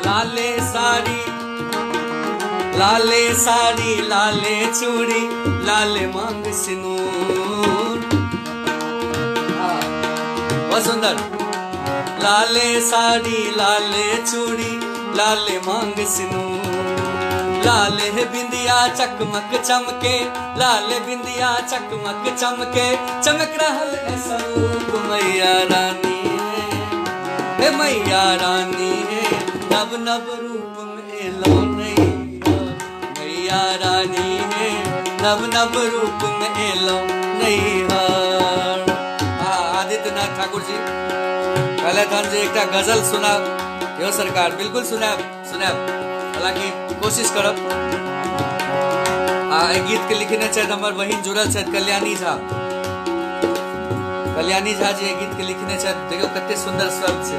लाले साड़ी लाले साड़ी लाले चूड़ी लाले मांग सिनूर, बहुत सुंदर। लाले साड़ी लाले चूड़ी लाले मांग सिनूर, लाल है बिंदिया चकमक चमके, लाल बिंदिया चकमक चमके, चमक रहल है स्वरूप मैया रानी है, हे मैया रानी है, नव नव रूप में एलो नैया, मैया रानी है, नव नव रूप में एलो नैया। आदित्यनाथ ठाकुर जी कहले हन जे एकटा गजल सुनाब यो सरकार, बिल्कुल सुनाब सुनाब, हालांकि कोशिश करब। आ एहि गीत के लिखने छथि हमर बहिन जुड़ल छथि कल्याणी झा, कल्याणी झा जी एहि गीत के लिखने छथि। देखियौ कते सुंदर शब्द छै।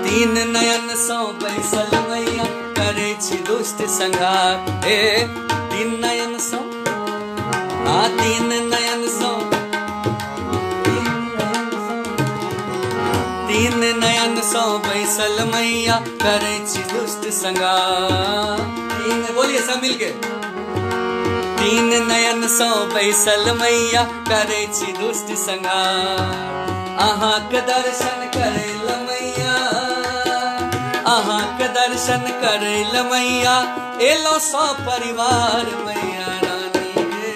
तीन नयन सौ बैसल मैया करै छी दुष्ट संहार, हे तीन नयन सौ, आ तीन नयन सौ, तीन नयन सौ बैसल मैया करै छी दुष्ट संहार। तीन बोलिए सब मिलके, तीन नयन सौ बैसल मैया करै छी दुष्ट संहार, अहाँके दर्शन करै ल मैया, अहाँके दर्शन करै ल मैया एलो सौ परिवार, मैया रानी हे,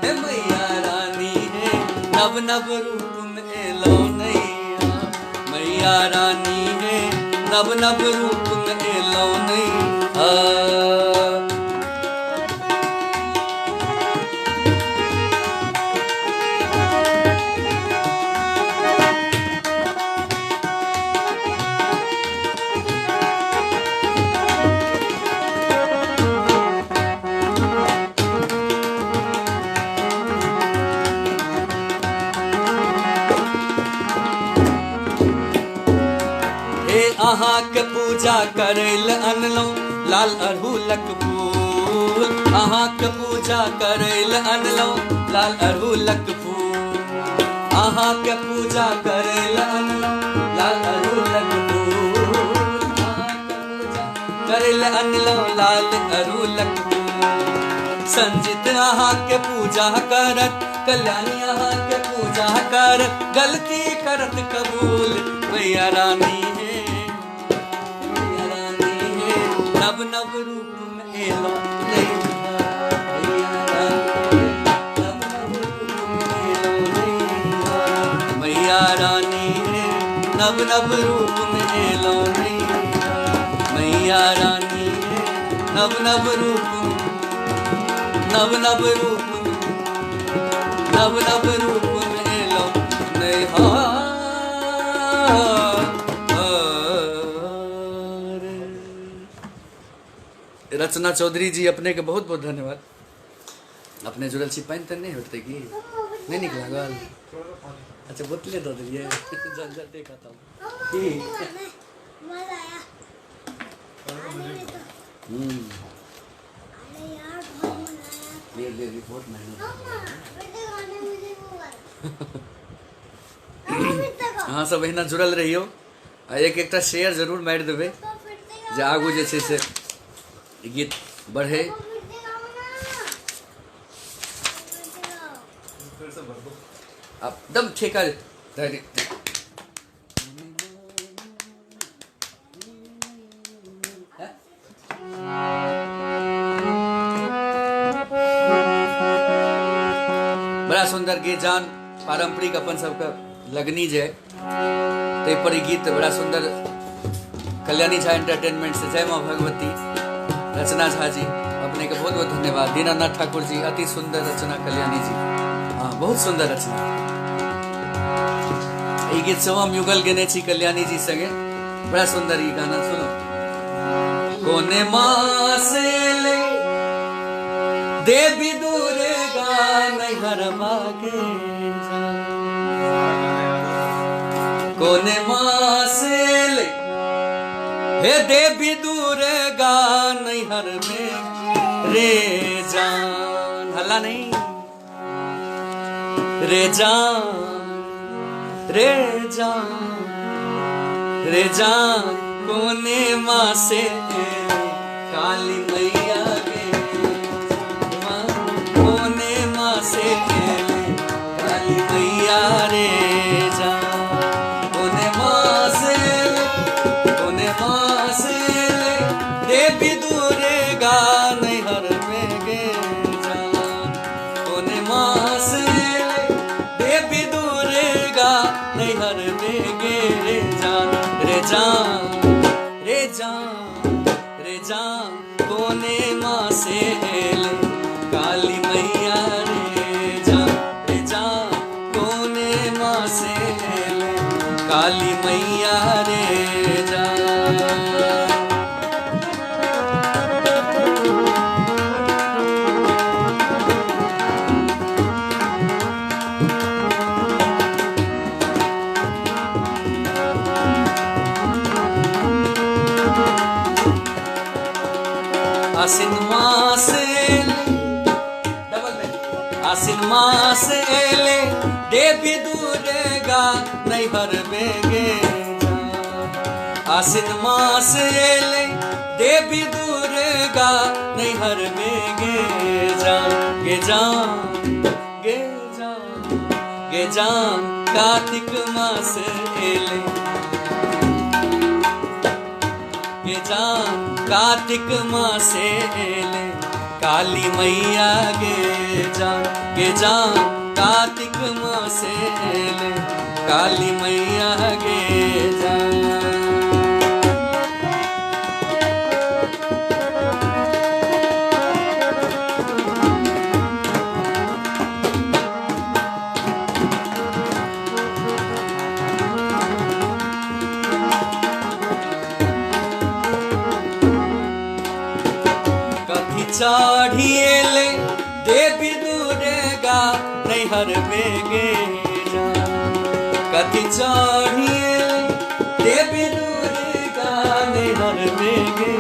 हे मैया रानी हे, नव नव रूप में एलो नैया, मैया रानी हे, नव नव रूप में एलो नैया। अहाँके पूजा करै ल अनलहुँ लाल अड़हुलक फूल, अहाँके पूजा करै ल अनलहुँ लाल अड़हुलक फूल, अहाँके पूजा करै ल अनलहुँ लाल अड़हुलक फूल, अहाँके पूजा करै ल अनलहुँ लाल अड़हुलक फूल। संजित अहाँके पूजा करत, कल्याणी अहाँके पूजा करत, गलती करत कबूल, मैया रानी हे, नव नव रूप में एलो नैया, नव नव रूप में एलो नैया, मैया रानी हे, नव नव रूप में एलो नैया, मैया रानी हे, नव नव रूप, नव नव रूप, नव नव रूप में एलो नैया। रचना चौधरी जी अपने के बहुत बहुत धन्यवाद, अपने जुड़ल छी। पानि तऽ नहि होतै की, नहि नीक लागल? अच्छा बोतले दऽ देलियै, झंझटे खत्म। की ले ले, बहुत मेहनत। अहाँ सब एहिना जुड़ल रहियौ आ एक एकटा शेयर जरूर मारि देबै जे आगू जे छै से गीत बढ़े। एकदम ठेका बड़ा सुंदर गीत, जान पारंपरिक अपन सबके लगनी जे ताहि पर गीत बड़ा सुंदर कल्याणी झा एंटरटेनमेंट से। जय माँ भगवती। रचना झा जी अपने के बहुत बहुत धन्यवाद। दीनानाथ ठाकुर जी अति सुंदर रचना, कल्याणी जी हाँ बहुत सुंदर रचना। ई गीत सब हम युगल गेने छी कल्याणी जी संगे, बड़ा सुंदर ई गाना सुनो। कोने माँ से ले देवी दुर्गा नैहर मागे जा, कोने माँ से ले हे देवी दुर्गा नैहर में रे जान, हल्ला नहीं रे जान, रे जान, रे जान, कोने माँ से काली मैया गे, कोने माँ से काली मैया रे जान, कोने माँ से, कोने माँ से देवी दुर्गा नैहर में गे रे जान, रे जान, रे जान, रे जान कोने माँ से एले काली मैया रे जान, रे जान कोने माँ से एले काली मैया रे जान। आसिन मास डबल में आसिन मास एले देवी दुर्गा नैहर में गे, आसिन मास एले देवी दुर्गा नैहर में गे जान, गे जान, गे जान, गे जान कार्तिक मास एले गे जान कार्तिक मासे एले काली मैया गे जान, गे जान कार्तिक मासे एले काली मैया गे जान। चढ़िएले देवी दुर्गा नैहर में गे जान, कथी चढ़िएले देवी दुर्गा नैहर में गे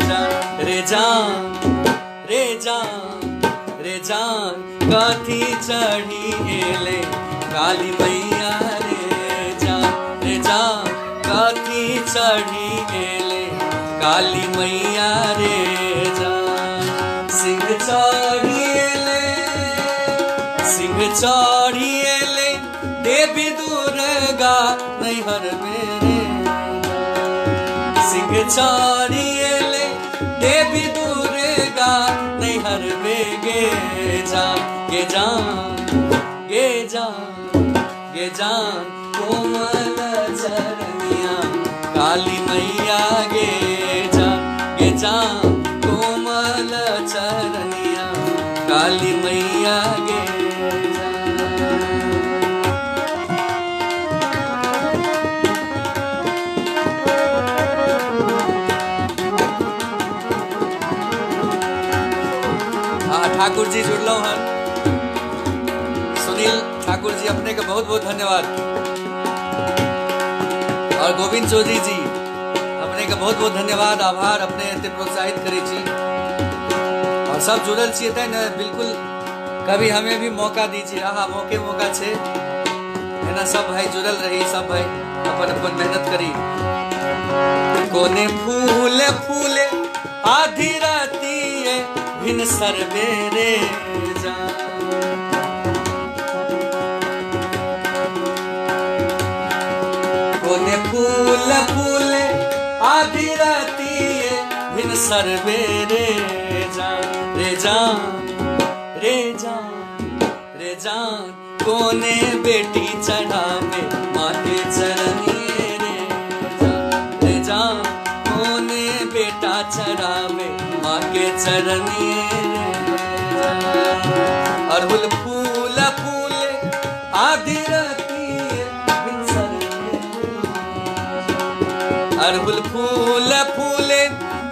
जान, रे जान, रे जान, रे जान कथी चढ़िएले काली मैया रे जान, रे जान कथी चढ़िएले काली मैया रे जान। सिंह चढ़िएले, सिंह चढ़िएले देवी दुर्गा नैहर में रे, सिंह चढ़िएले देवी दुर्गा नैहर में गे जान, गे जान, गे जान, गे जान कोमल चरनिया काली मैया गे जान, गे जान कोमल चरनिया काली मैया गे जान। हाँ ठाकुर जी जुड़लो हन, सुनील ठाकुर जी अपने के बहुत बहुत धन्यवाद, और गोविंद चौधरी जी अपने के बहुत बहुत धन्यवाद, आभार, अपने एते प्रोत्साहित करै छी और सब जुड़ल छियै तैं ने। बिल्कुल कभी हमें भी मौका दीजिए, आहा मौके मौका छे एना सब भाई जुड़ल रही, सब भाई अपन अपन मेहनत करी। कोने फूले फूले आधी राती है भिन सर मेरे जान, कोने फूल फूले आधी राती है भिन सर मेरे जान, रे जान, रे जान, रे जान कोने बेटी चढ़ावे माँ के चरनिए रे जान, रे जान कोने बेटा चढ़ावे माँ के चरनिए रे जान। अड़हुल फूल फूले आधी राती है भिन सर अड़हुल फूल फूले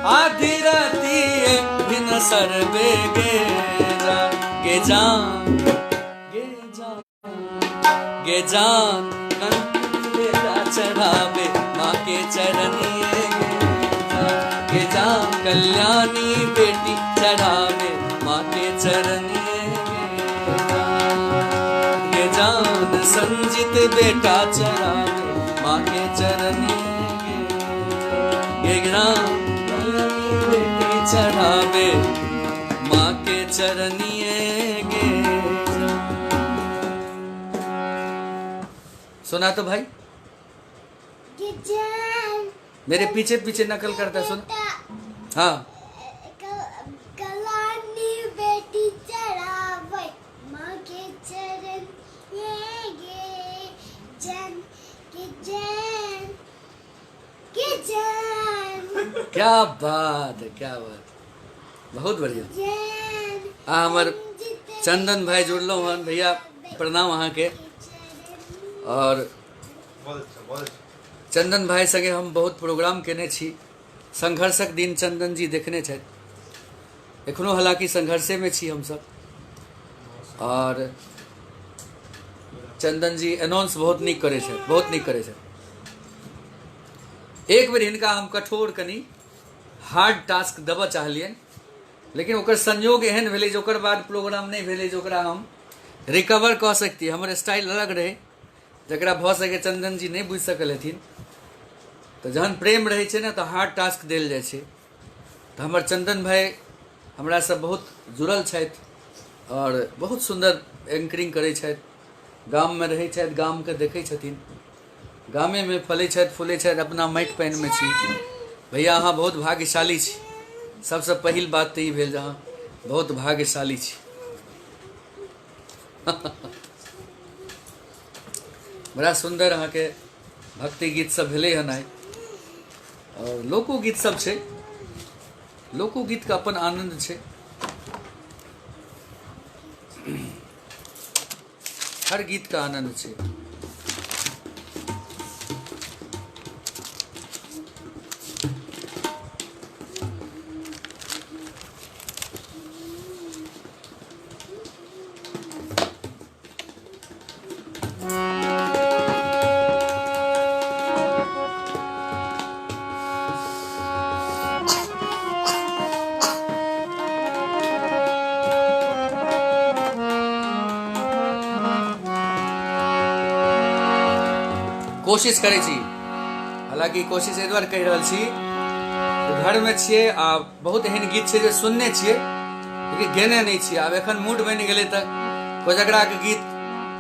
आधी राती है बिन सर गे जान, गे जान, गे जान, गे जान बेटा चढ़ावे माँ के चरनिए गे जान, गे जान कल्याणी बेटी चढ़ावे माँ के चरनिए गे जान, गे जान संजित बेटा चढ़ावे माँ के चरनिए गे जान, बेटी चढ़ावे माँ के चरनिए गे जान। सुना तो भाई मेरे पीछे पीछे नकल करता है, सुना। हाँ कलानी बेटी चढ़ावे माँ के चरण ये गे जान, क्या बात है, क्या बात, बहुत बढ़िया। आ हमर चंदन भाई जुड़लहुँ हन, भैया प्रणाम अहाँके। और बहुत अच्छा, बहुत अच्छा। चंदन भाई संगे हम बहुत प्रोग्राम केने छी। संघर्षक दिन चंदन जी देखने छथि, एखनो हालांकि संघर्षे में छी हमसब। और चंदन जी अनाउंस बहुत नीक करै छथि, बहुत नीक करै छथि। एक बेर हिनका हम कठोर कनि हार्ड टास्क देबऽ चाहलियनि, लेकिन ओकर संयोग एहन भेलै जे ओकर बाद प्रोग्राम नहि भेलै जे ओकरा हम रिकवर कऽ सकती। हमर स्टाइल अलग रहै, जकरा भऽ सकै चंदन जी नहि बुझि सकल हेथिन। तऽ जहन प्रेम रहै छै ने तऽ हार्ड टास्क देल जाइ छै। तऽ हमर चंदन भाई हमरासँ बहुत जुड़ल छथि और बहुत सुन्दर एंकरिंग करै छथि। गाममे रहै छथि, गामके देखै छथिन, गामेमे फलै छथि फूलै छथि, अपना माटि पानिमे छी। भैया अहाँ बहुत भाग्यशाली छी। सबसँ पहिल बात तऽ ई भेल जे अहाँ बहुत भाग्यशाली छी। बड़ा सुन्दर अहाँके भक्ति गीत सब भेलै हन आइ, और लोकोगीत सब छै, लोकोगीतके अपन आनन्द छै। हर गीतके आनन्द छै। कोशिश करै छी, हालांकि कोशिश एहि दुआरे कहि रहल छी घरमे छियै आ बहुत एहन गीत छै जे सुनने छियै लेकिन गेने नहि छियै। आब एखन मूड बनि गेलै तऽ कोजगराके गीत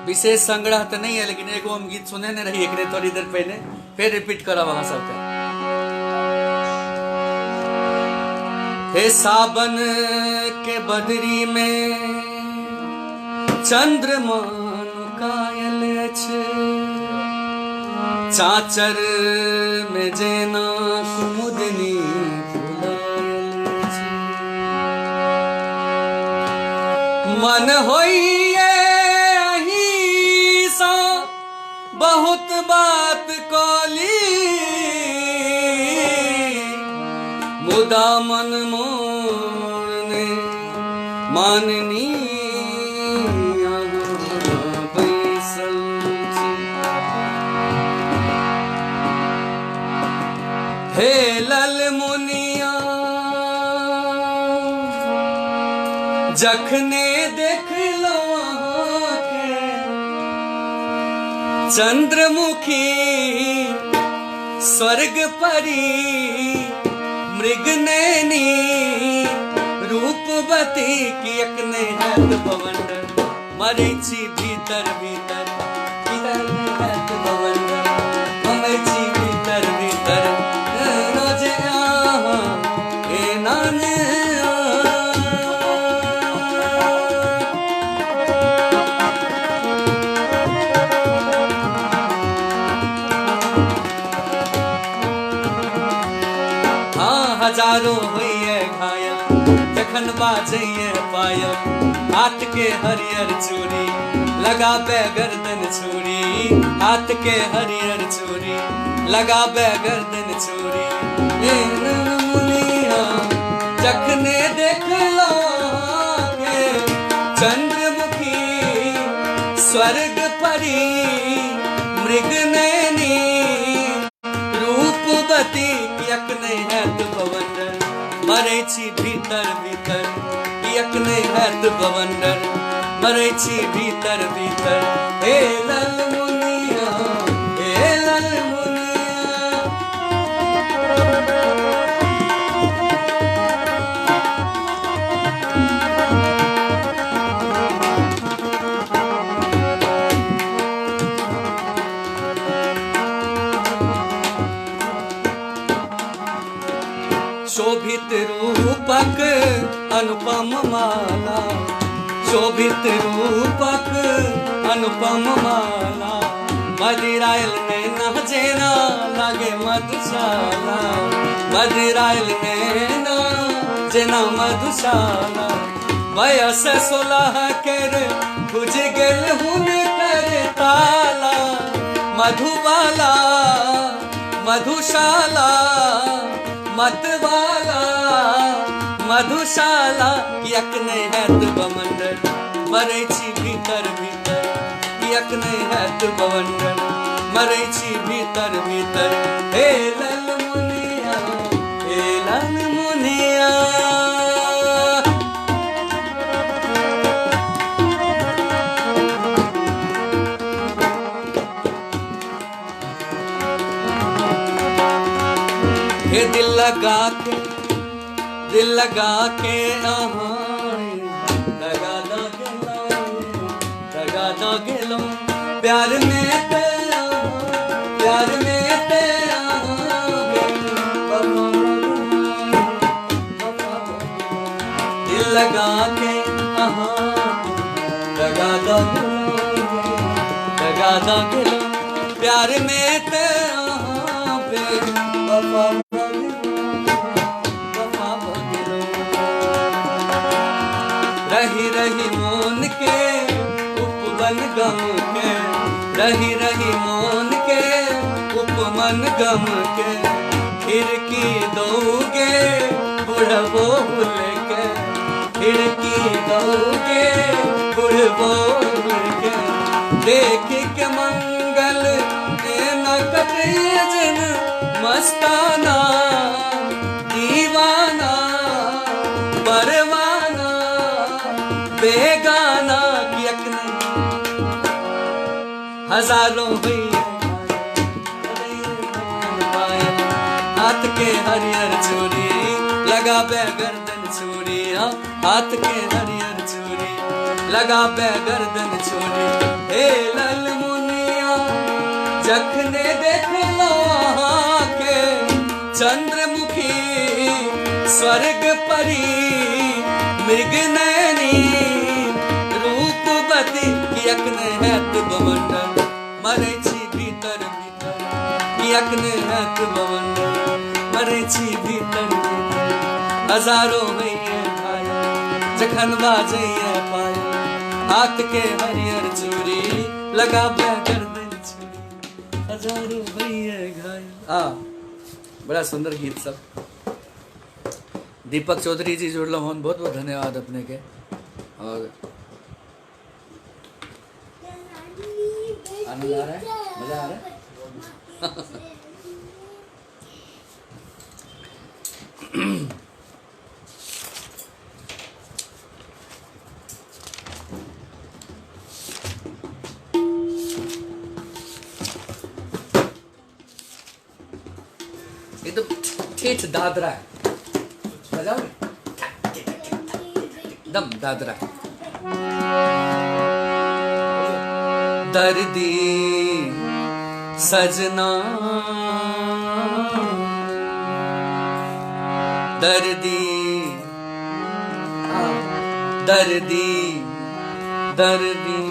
विशेष संग्रह तऽ नहि है, लेकिन एगो हम गीत सुनेने रही एकरे थोड़ी देर पहिने, फेर रिपीट करब अहाँ सबके। हे सावन के बदरी में चंद्रमा नुकायल अछि, चाचर में जेना कुमुदनी फुलायल अछि। मन होइए अहींसँ बहुत बात कली, मुदा मन मोरने माननी अहाँ बैसल छी। हे लल मुनिया जखने देखलहुँ अहाँके, चंद्रमुखी स्वर्ग परी मृगनैनी रूपवती, किएक नहि हैत बवंडर, मरै छी भीतर भीतर, किएक नहि हैत बवंडर, मरै छी भीतर भीतर, रोजे अहाँ एना ने। हाँ हजारों होइए घायल जखन बाजैए पायल, हाथ के हरियर चूड़ी लगाबे गर्दन छुरी, हाथ के हरियर चूड़ी लगाबे गर्दन छुरी। मुनिया जखने देखलहुँ चंद्रमुखी स्वर्ग परी मृगनैनी रूपवती, किएक नहि हैत बवंडर, मरै छी भीतर भीतर, किएक नहि हैत बवंडर, मरै छी भीतर भीतर। हे लल मुनिया, हे लल मुनिया। शोभित रूपक अनुपम माला, शोभित रूपक अनुपम माला, मदिरायल नैना जेना लागे मधुशाला, मदिरायल नैना जेना मधुशाला। वयस 16 केर खुजि गेल हुनकर ताला, मधुबाला मधुशाला मतवाला मधुशाला। किएक नहि हैत बमंडर मरै छी भीतर भीतर, किएक नहि हैत बवंडर मरै छी भीतर भीतर। हे लल मुनिया, हे लल मुनिया। हे दिल लगा के, दिल लगा के दगा दो गेलो, दगा दो गेलो। प्यार में तेरा, प्यार में तेरा दिल लगा के दगा दो गेलो, दगा दो गेलो। प्यार में तेरा वफा वफा गेलो। रही रही मोन के उपवन गम के, रही रही मोन के उपवन गम के। खिड़की दोगे बुढ़बो के, खिड़की दोगे बुढ़बो के। देख के मंगल न कटे जन मस्ताना, दीवाना परवाना बेगाना। किएक नहीं हजारों भैया हाथ के हरियर चूड़ी लगाबे गर्दन चूड़ी, हाथ के हरियर चूड़ी लगाबे गर्दन चूड़ी। हे लल मुनिया जखने देखलो के चंद्रमुखी स्वर्ग परी मृग नैनी रूपवती। किएक नहि हैत बवंडर मरै छी भीतर भीतर, किएक नहि हैत बवंडर मरै छी भीतर भीतर। हजारों होइए घायल जखन बाजैए पायल, हाथ के हरियर चूड़ी लगाबे गर्दन चूड़ी, हजारों होइए घायल। आ बड़ा सुंदर गीत सब। दीपक चौधरी जी जुड़ल हन, बहुत बहुत धन्यवाद अपने के। और आनंद आ रहा है, मजा आ रहा है। एकदम ठेठ दादरा है, बजाओ एकदम दादरा। दर्दी सजना, दर्दी दर्दी दर्दी,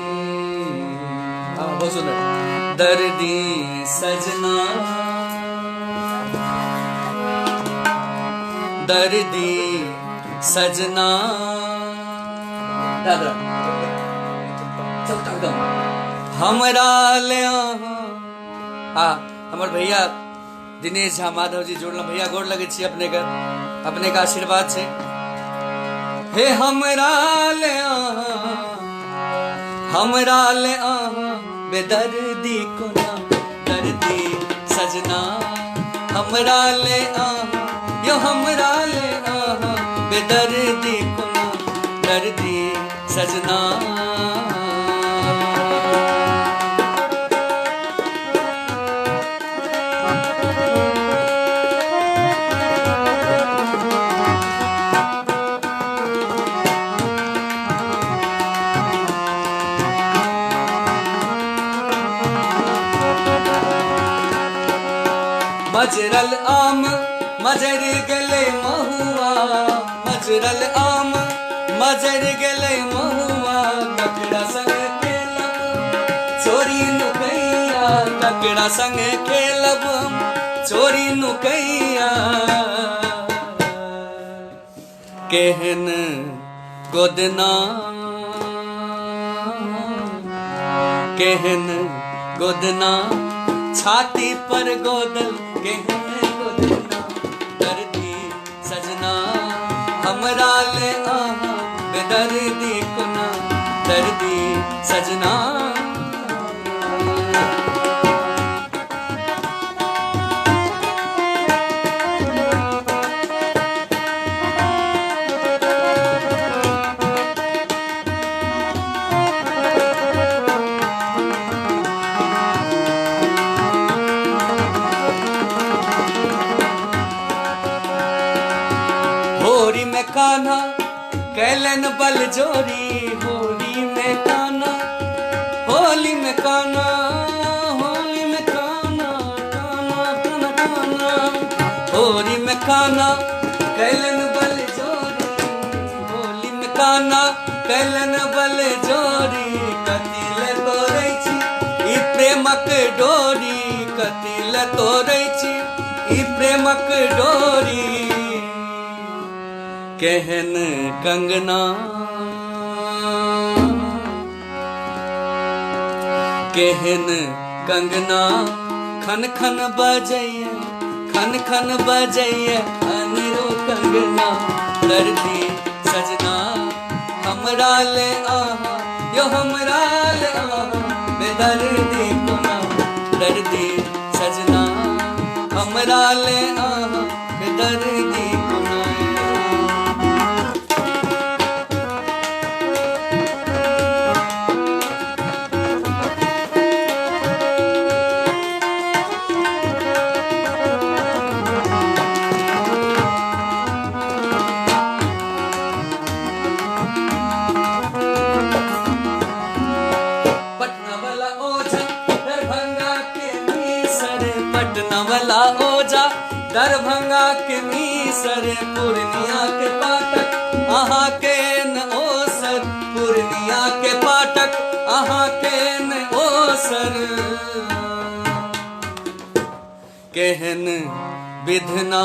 हाँ बहुत सुंदर। दर्दी सजना, दर्दी सजना, दादरा चलता एकदम। हमरा ले हाँ, हमर भैया दिनेश झा माधव जी जुड़ल। भैया गोर लगे छी अपने के, अपने के आशीर्वाद छे। हे हमरा ले हमरा ले बेदर्दी कोना दर्दी सजना, हमरा ले यो हमरा ले बेदर्दी कोना दर्दी सजना। मजरल आम मजर गेले महुआ, मजरल आम मजर गेले महुआ, ककरा संग केला चोरी नुकैया, ककरा संग खेलब हम चोरी नुकैया। केहन गोदना केहन गोदना छाती पर गोदल केहन गोदना दर्दी सजना हमरा ले आहा बेदर्दी कोना दर्दी सजना। होरी में कान्हा कैलन बल जोरी, होरी में कान्हा होली में कान्हा होली में कान्हा कान्हा कान्हा कान्हा होरी में कान्हा कैलन बल जोरी, होली में कान्हा कैलन बल जोरी। कथी ले तोड़ै छी ई प्रेमक डोरी, कथी ले तोड़ै छी ई प्रेमक डोरी। केहन कंगना केहन कंगना खन खन बजैया खन खन बजैया अनेरो कंगना दर्दी सजना हमरा ले आहा यो हमरा ले आहा बेदर्दी कोना दर्दी सजना हमरा ले आहा बेदर्दी कोना। पटना वाला ओझा दरभंगा के मीसर, पूर्णिया के पाठक अहाँ के न ओसर, पूर्णिया के पाठक अहाँ के न ओसर। केहन विधना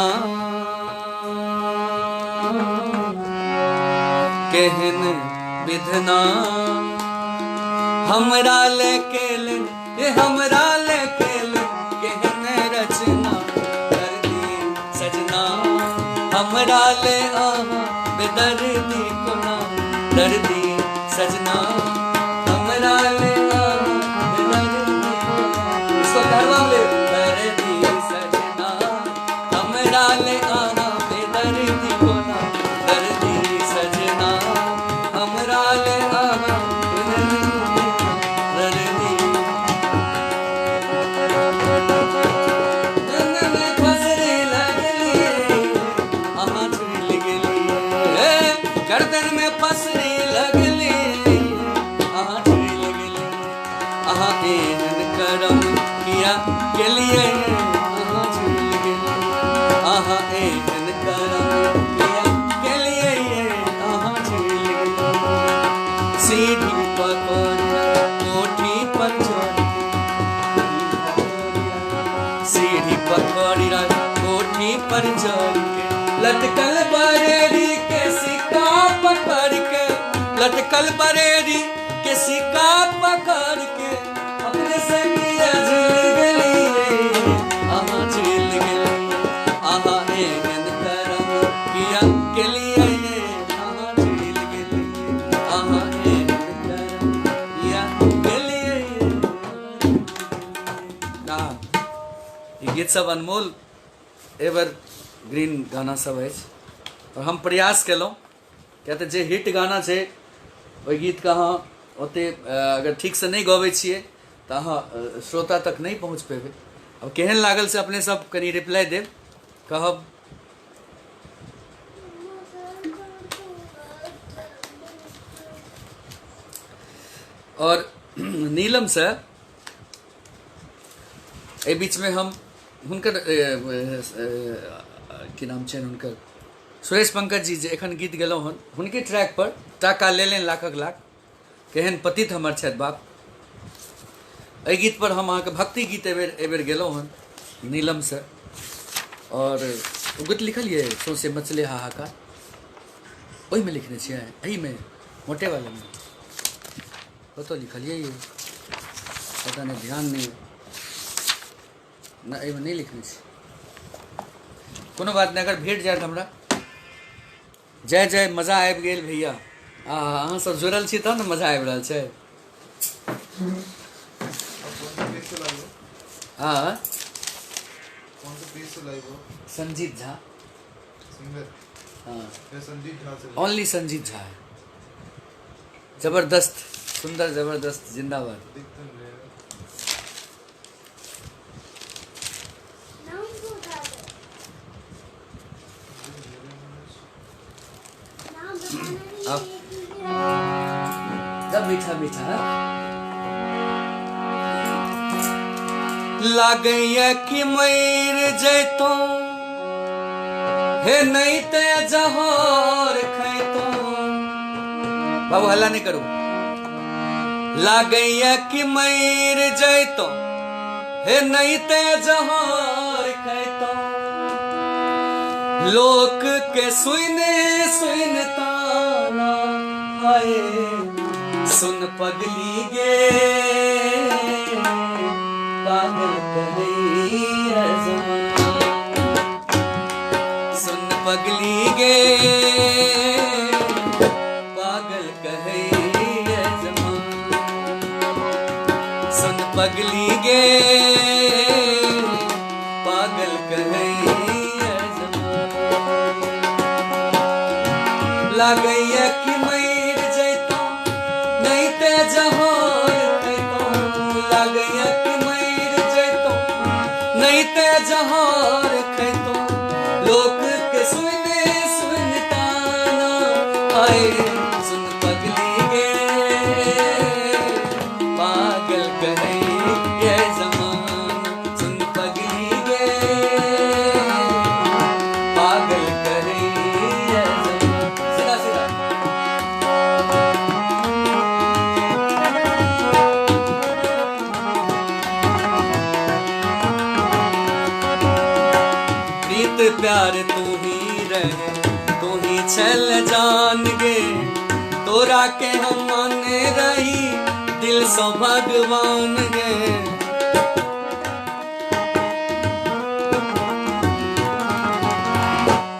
केहन विधना हमरा ले केलन ये हमरा ले केलन केहन रचना दर्दी सजना हमरा ले आहा बेदर्दी कोना दर्दी सजना हमरा ले आहा बेदर्दी कोना। इसको करवा ले दर्दी सजना हमरा ले आहा बेदर्दी कोना दर्दी सजना हमरा ले आहा दर्दी। गर्दन में पसरे लगले अहाँ झूलि गेलियै अहाँ एहन करम किया केलियै अहाँ झूलि गेलियै अहाँ एहन करम किया केलियै अहाँ झूलि गेलियै। सीढ़ी पकड़िया कोठी पर चढ़ सीढ़ी पकड़िया कोठी पर चढ़ के लटकल बरेली के सिक्का पकड़ के लटकल बरेली के सिक्का पकड़ के अपने संगिया झूल गेलियै अहाँ झूल गेलियै अहाँ एहन करम किया केलियै अहाँ झूल गेलियै अहाँ एहन करम किया केलियै। ई गीत सब अनमोल एवर ग्रीन गाना सब अछि और हम प्रयास केलहुँ किया तऽ जे हिट गाना छै ओहि गीतके अहाँ ओतेक अगर ठीकसँ नहि गबै छियै तऽ अहाँ श्रोता तक नहि पहुँच पेबै। अब केहन लागल से अपने सब कनि रिप्लाई देब कहब। और नीलम से एहि बीचमे हम हुनकर की नाम छनि हुनकर सुरेश पंकज जी जे एखन गीत गेलहुँ हन हुनके ट्रैक पर टाका लेलनि लाखक लाख केहन पतित हमर छथि बाप। एहि गीत पर हम अहाँके भक्ति गीत एहिबेर एहिबेर गेलहुँ हन नीलमसँ। आओर ओ गीत लिखलियै सौंसे मचले हाहाकार, ओहिमे लिखने छियै, एहिमे मोटेवालामे कतऽ लिखलियै ये पता नहि, ध्यान नहि, नहि एहिमे नहि लिखने छी। कोनो बात नहि, अगर भेट जायत हमरा। जय जय, मजा आबि गेल भैया। आ अहाँ सब जुड़ल छी तहन ने मजा आबि रहल छै। हाँ संजीत झा हाँ, ओनली संजीत झा है। जबरदस्त सुंदर, जबरदस्त, जिंदाबाद। अब जब मीठा मीठा लागैया कि मर जैतो हे, नहीं ते जहर खैतो। बाबू हल्ला नहीं करू। लागैया कि मर जैतो हे, नहीं ते जहर खैतो। लोक के सुने सुन ताना, हाय सुन पगली गे, पागल कहैया जमाना। सुन पगली गे, पागल कहैया जमाना। सुन पगली गे, पागल कहैया जमाना। लागैया कि मर जैतो, नहीं ते जहर खैतो। लागैया कि मर जैतो, नहीं ते जहर खैतो। लोक के सुने सुन ताना, आए सुन पगली गे, पागल कहैया जमाना। सुन पगली गे, पागल कहैया जमाना। सीधा सीधा। प्रीत प्यार तू ही रहे, तू ही चल जान गे। तोरा के हम माने रही दिल सो भगवान गे।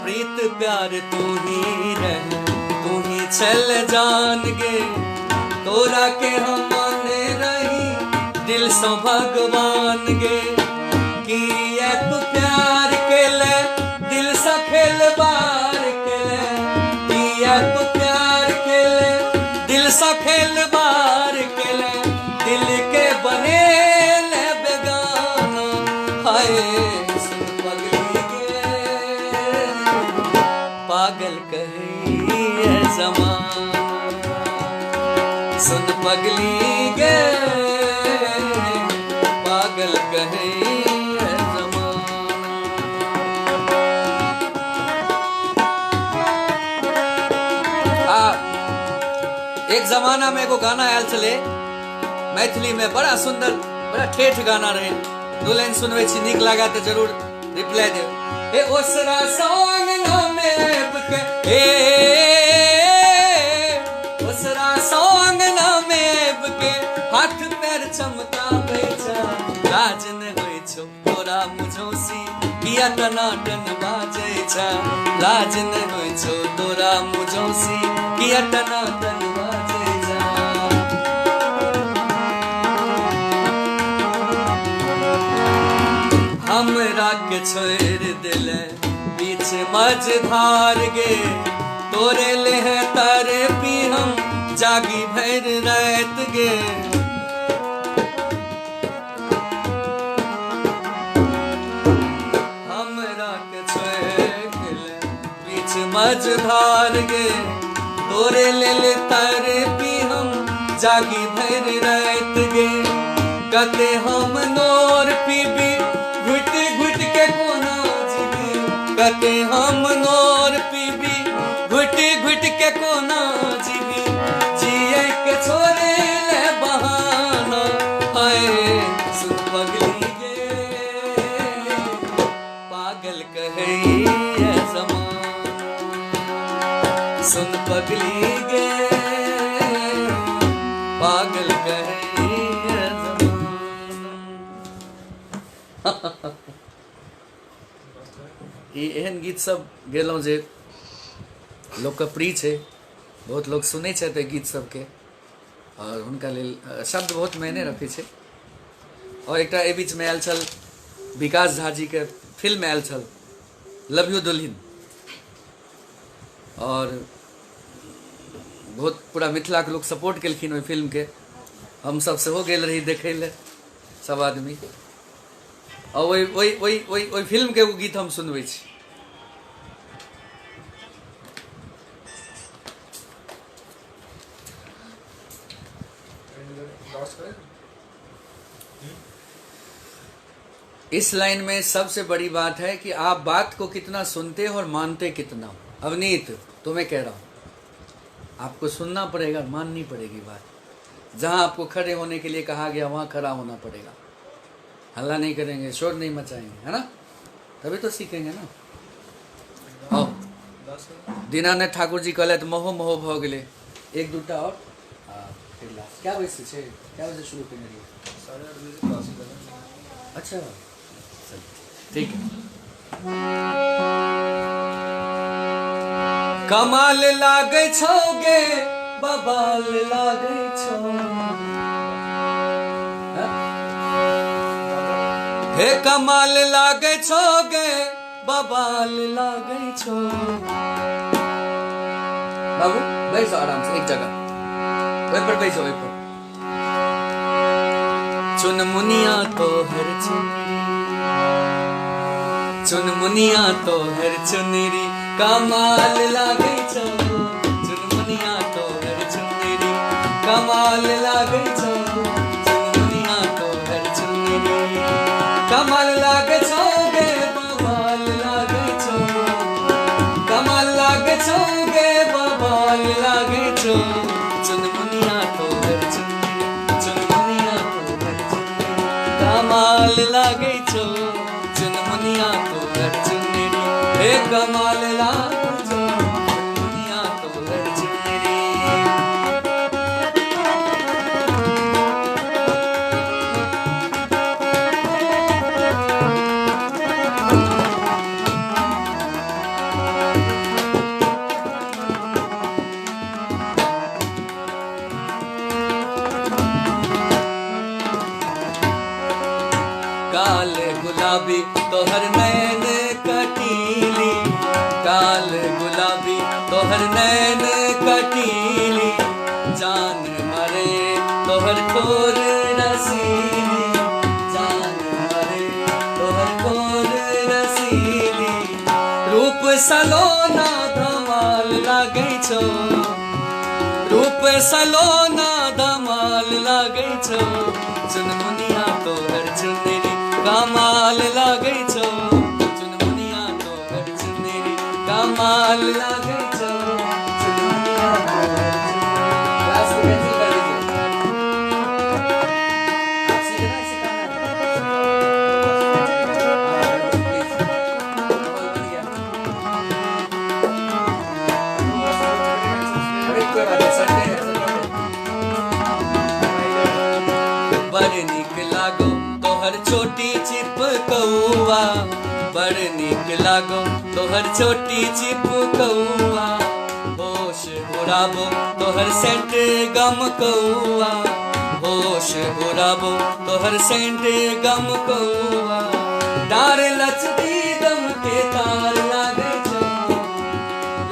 प्रीत प्यार तू ही रहे, तू ही चल जान गे। तोरा के हम माने रही दिल सो भगवान गे। किया तू प्यार के ले दिल सा खेल बार के ले। किया तू प्यार के ले दिल सा खेल बार के ले। दिल के बने ले बेगाना, हाय सुन पगली गे, पागल कहिए जमाना। सुन पगली गे, पागल कहिए जमाना। आ एक जमाना में एगो गाना आयल छलै मैथिली में, बड़ा सुंदर बड़ा ठेठ गाना रहे। दू लाइन सुनबै छी, नीक लागा तऽ जरूर रिप्लाई देब। हे ओसरा सॉन्ग नामे के, हे ओसरा सॉन्ग नामे के, हाथ पैर चमकाबै छ। लाज ने होइ छौ तोरा मुझौसी, किया टनाटन बाजै छ। लाज ने होइ छौ तोरा मुझौसी, किया टनाटन बाजै छ। हमरा के छोड़ दिले बीच मझधार गे। तोरे ले है तारे पी हम जागी भर रात गे। हमरा के छोड़ दिले बीच मझधार गे। तोरे ले ले तारे पी हम जागी भर रात गे। कते हम नोर पीबी घुट घुट के कोना जीबी। कते हम नोर पीबी घुट घुट के कोना जीबी। जिए के छोड़े ले बहाना, हाय सुन पगली गे पागल कहैया जमाना, सुन पगली गे पागल कहैया जमाना। ई एहन गीत सब गेलहुँ जे लोकके प्रिय छै, बहुत लोक सुनै छथि एहि गीत सबके और हुनका लेल शब्द बहुत मायने रखै छै। और एकटा एहि बीचमे आयल छल विकास झा जीके फिल्म आयल छल लव you दुल्हिन, और बहुत पूरा मिथिलाके लोक सपोर्ट केलखिन ओहि फिल्मके। हमसब सेहो गेल रही देखै लए सब आदमी, और ओहि ओहि ओहि ओहि ओहि फिल्मके एगो गीत हम सुनबै छी। इस लाइन में सबसे बड़ी बात है कि आप बात को कितना सुनते हो और मानते कितना हो। अवनीत तुम्हें कह रहा हूँ, आपको सुनना पड़ेगा, माननी पड़ेगी बात। जहाँ आपको खड़े होने के लिए कहा गया वहाँ खड़ा होना पड़ेगा। हल्ला नहीं करेंगे, शोर नहीं मचाएंगे, है ना, तभी तो सीखेंगे ना। आओ दीनानाथ ठाकुर जी कहलथि महो महो भऽ गेलै। एक दूटा और फिर लास्ट। क्या बजे से छै, क्या बजे शुरू केने रहियै? 8:30 बजे क्लास है। अच्छा ठीक है। कमाल लागै छौ गे बबाल लागै छौ, हे कमाल लागै छौ गे बबाल लागै छौ। बाबू बैठ जाओ आराम से एक जगह, ओहि पर बैठ जाओ, ओहि पर। चुनमुनिया तोहर चुनरी, चुनमुनिया तोहर चुनरी कमाल लागै छौ, चुनमुनिया तोहर चुनरी कमाल लागै छौ, चुनमुनिया तोहर चुनरी कमाल लागै छौ गे बबाल लागै छौ, कमाल लागै छौ गे बबाल लागै छौ, चुनमुनिया तोहर चुनरी, चुनमुनिया तोहर चुनरी कमाल लागै छौ, चुनमुनिया तोहर चुनरी हे कमाल लागै छौ, चुनमुनिया तोहर चुनरी। काल गुलाबी तोहर नैन कटीली, काल गुलाबी तोहर नैन कटीली, जान मरे तोहर ठोर रसीली, जान मरे तोहर ठोर रसीली, रूप सलोना धमाल लागै छौ, रूप सलोना धमाल लागै छौ, चुनमुनिया तोहर चुनरी कमाल लागै छौ, चुनमुनिया तोहर चुनरी कमाल लागै छौ, चुनमुनिया तोहर चुनरी। क्लास को कैंसिल कर दीजिए। आप सीखना है, सिखाना है? प्लीज बन गया। अरे कोई बात नहीं, संडे है, संडे। बड़ नीक लागो तोहर छोटी चिपकौआ, बड़ नीक लागो तोहर छोटी चिपकौआ, होश उड़ाबो तोहर सेंट गम कौआ, होश उड़ाबो तोहर सेंट गम कौआ, डार लचदी दम के तार लागै छौ,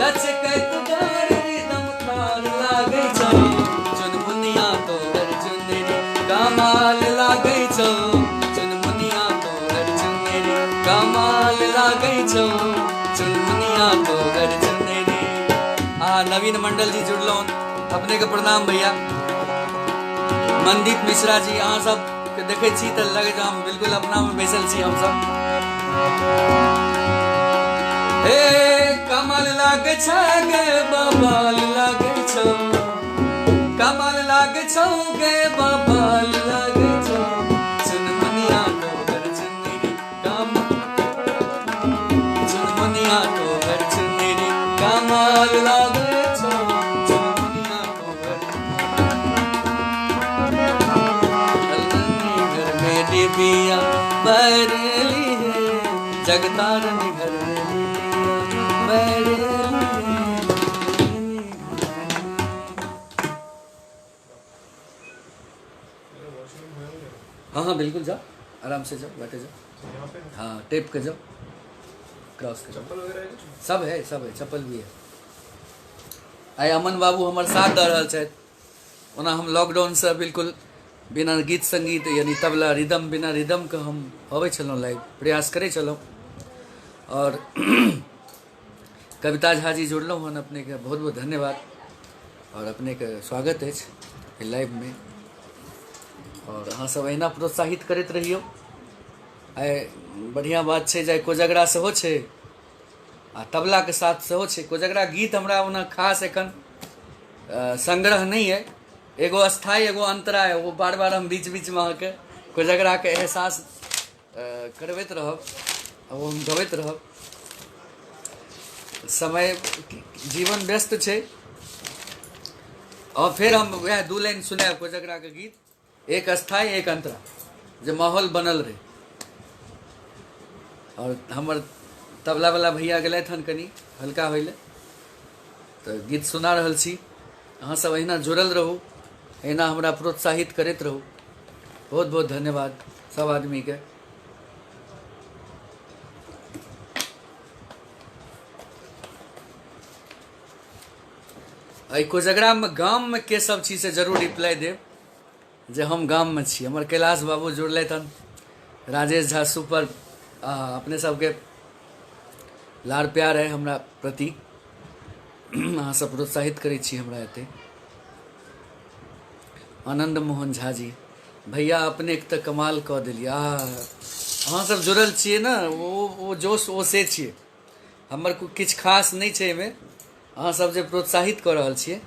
लचकैत डार दम तार लागै छौ, चुनमुनिया तोहर चुनरी कमाल लागै छौ, चुनमुनिया तोहर चुनरी कमाल लागै छौ, चुनमुनिया तोहर चुनरी। आ नवीन मंडल जी जुड़लहुँ, अपने के प्रणाम भैया। मनदीप मिश्रा जी, अहाँ सब के देखै छी तऽ लगै छै हम बिल्कुल अपना में बैसल छी हमसब। हे कमाल लागै छौ गे बबाल लागै छौ, कमाल लागै छौ गे बबाल लागै छौ, चुनमुनिया पिया बैर लिए, जगतारन घर में पिया बैर लिए। हाँ हाँ बिल्कुल जाओ, आराम से जाओ, बैठे जाओ। हाँ टेप के जाओ, क्रॉस के जाओ। सब है, सब है, चप्पल भी है। आइ अमन बाबू हमर साथ दऽ रहल छथि। ओना हम लॉकडाउन से बिल्कुल बिना गीत संगीत यानी तबला रिदम, बिना रिदम के हम अबै छलहुँ लाइव, प्रयास करै छलहुँ। और कविता झा जी जुड़लहुँ हन, अपनेके बहुत बहुत धन्यवाद और अपनेके स्वागत अछि लाइव में। और अहाँ सब अहिना प्रोत्साहित करैत रहियौ। आइ बढ़िआँ बात छै जे कोजगरा सेहो छै आ तबलाके साथ सेहो छै। कोजगरा गीत हमरा ओना खास एखन संग्रह नहि अइ, एगो अस्थायी एगो अंतरा है, वो बार बार हम बीच बीच में अहाँके कोजगराके एहसास करबैत रहब आ वो हम गबैत रहब। समय जीवन व्यस्त छै। और फिर हम वएह दू लाइन सुनायब कोजगराके गीत, एक अस्थायी एक अंतरा, जे माहौल बनल रहे। और हमर तबला वाला भैया गेलथि हन कनि हल्का होइ लए, तऽ गीत सुना रहल छी। अहाँ सब अहिना जुड़ल रहू, अहिना हमरा प्रोत्साहित करैत रहू। बहुत बहुत धन्यवाद सब आदमीके। एहि कोजगरामे गाममे के सब छी से जरूर रिप्लाई देब जे हम गाममे छी। हमर कैलाश बाबू जुड़लथि हन, राजेश झा सुपर, अपने सबके लाड़ प्यार है हमरा प्रति, अहाँ सब प्रोत्साहित करै छी हमरा एते। आनंद मोहन झा जी भैया अपने तऽ कमाल कऽ देलियै। अहाँ सब जुड़ल छियै ने, ओ जोश ओ से छियै, हमर किछु खास नहि छै एहिमे। अहाँ सब जे प्रोत्साहित कऽ रहल छियै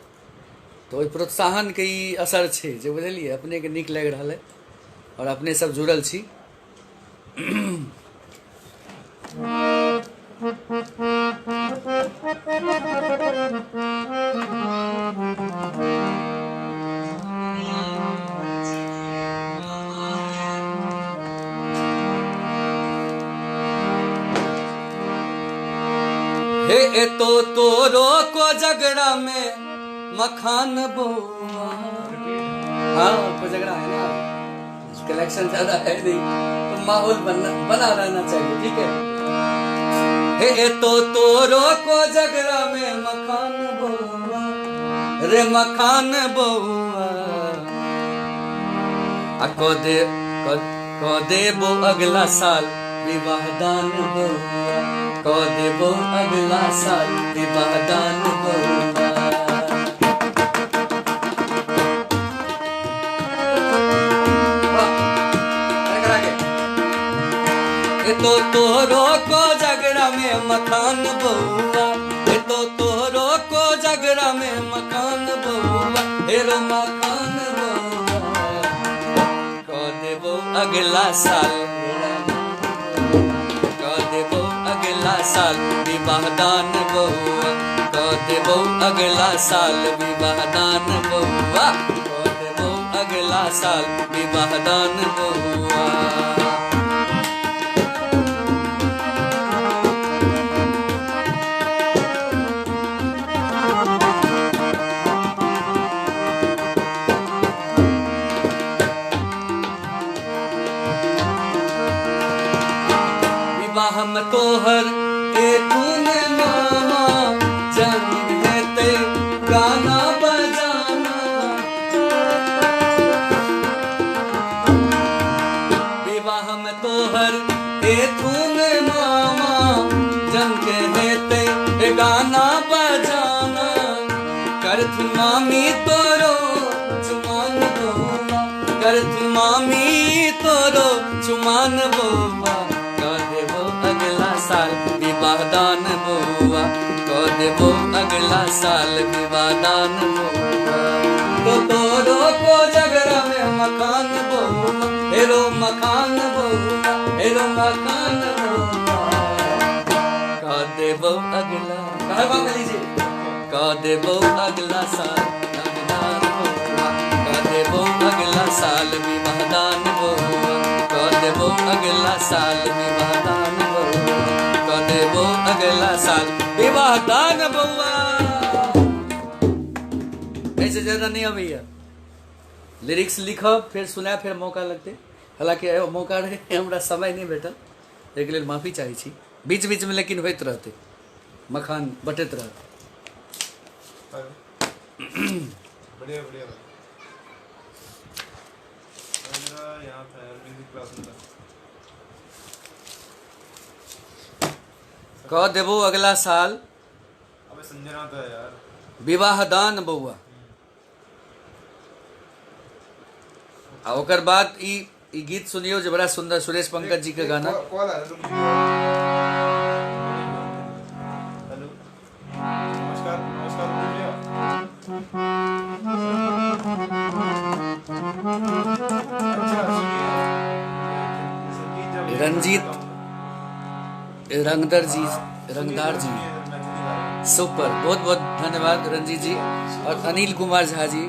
तऽ ओहि प्रोत्साहनके ई असर छै जे बुझलियै अपनेके नीक लागि रहल है और अपने सब जुड़ल छी। हे तो तोरो कोजगरा में मखान बउआ। हाँ कोजगरा है ना, कलेक्शन ज्यादा है नहीं तो माहौल बना रहना चाहिए, ठीक है। हे तो तोरो कोजगरा में मखान बउआ रे मखान बउआ, आ को देबो अगला साल विवाह दान बउआ, को देबो अगला साल विवाह दान बउआ। तो तोरो कोजगरा में मखान बउआ, तो तोरो कोजगरा में मखान बउआ, हेरो मखान बउआ, को देबो अगला साल, को देबो अगला साल विवाह दान बउआ, को देबो अगला साल विवाह दान बउआ, को देबो अगला साल विवाह दान बउआ। हम तोहर एथुन मामा जंग हेतै गाना बजाना, विवाह में तोहर एथुन मामा जंग हेतै गाना बजाना, करथुन मामी तोरो चुमान बउआ, करथुन मामी तोरो चुमान बउआ, अगला साल विवाह दान बउआ, को देबो अगला साल विवाह दान बउआ। तो तोरो कोजगरा में मखान बउआ, हेरो मखान बउआ, हेरो मखान बउआ, को देबो अगला, कहवा में लीजिए, को देबो अगला साल विवाह दान बउआ, को देबो अगला साल विवाह दान बउआ, को देबो अगला साल विवाह दान बउआ, क देबो अगला साल विवाह दान बउआ। ऐसे ज्यादा नहीं अबैया लिरिक्स लिखब फेर सुनायब फेर मौका लगतै। हालांकि मौका रहे हमरा समय नहीं भेटल, एहिके लेल माफी चाहै छी। बीच बीच में लेकिन होइत रहतै, मखान बटैत रहतै। बढ़िया बढ़िया भाई। मेरा यहाँ था यार म्यूजिक क्लास में था। कह देबो अगला साल। अबे संजना था यार विवाह दान बउआ। आ ओकर बाद ई गीत सुनियो जे बड़ा सुंदर सुरेश पंकज जी के गाना। कॉल आ रहा है। हेलो नमस्कार, नमस्कार भैया। अच्छा सुनिए, रंजीत रंगदर जी, रंगदार जी सुपर, बहुत बहुत धन्यवाद रंजीत जी। और अनिल कुमार झा जी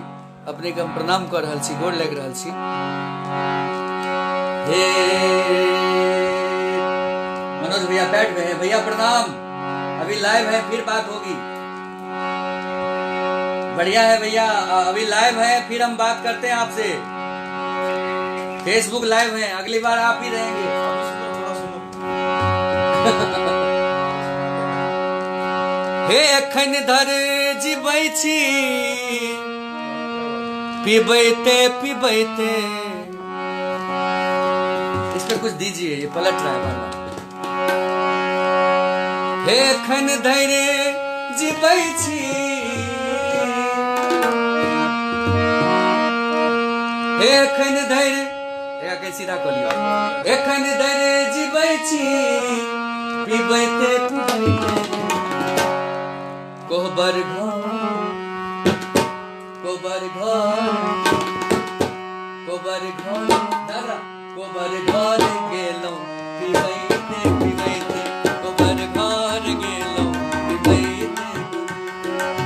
अपने के हम प्रणाम कर रहल छी, गोर लागि रहल छी। हे मनोज भैया बैठ गए हैं, भैया प्रणाम। अभी लाइव है फिर बात होगी। बढ़िया है भैया, अभी लाइव है फिर हम बात करते हैं आपसे। फेसबुक लाइव है, अगली बार आप ही रहेंगे। हे अखन धर जीबै छी पिबैते पिबैते। इस पर कुछ दीजिए, ये पलट रहा है बार बार। हे अखन धैर्य जीबै छी, हे अखन धैर्य, एकरा सीधा कऽ लियौ। एखन धैर्य जीबै छी पिबैते पिबैते कोहबर घर, कोबर घर, कोबर घर दादा, कोबर घर गेलहुँ पिबैते पिबैते, कोबर घर गेलहुँ पिबैते,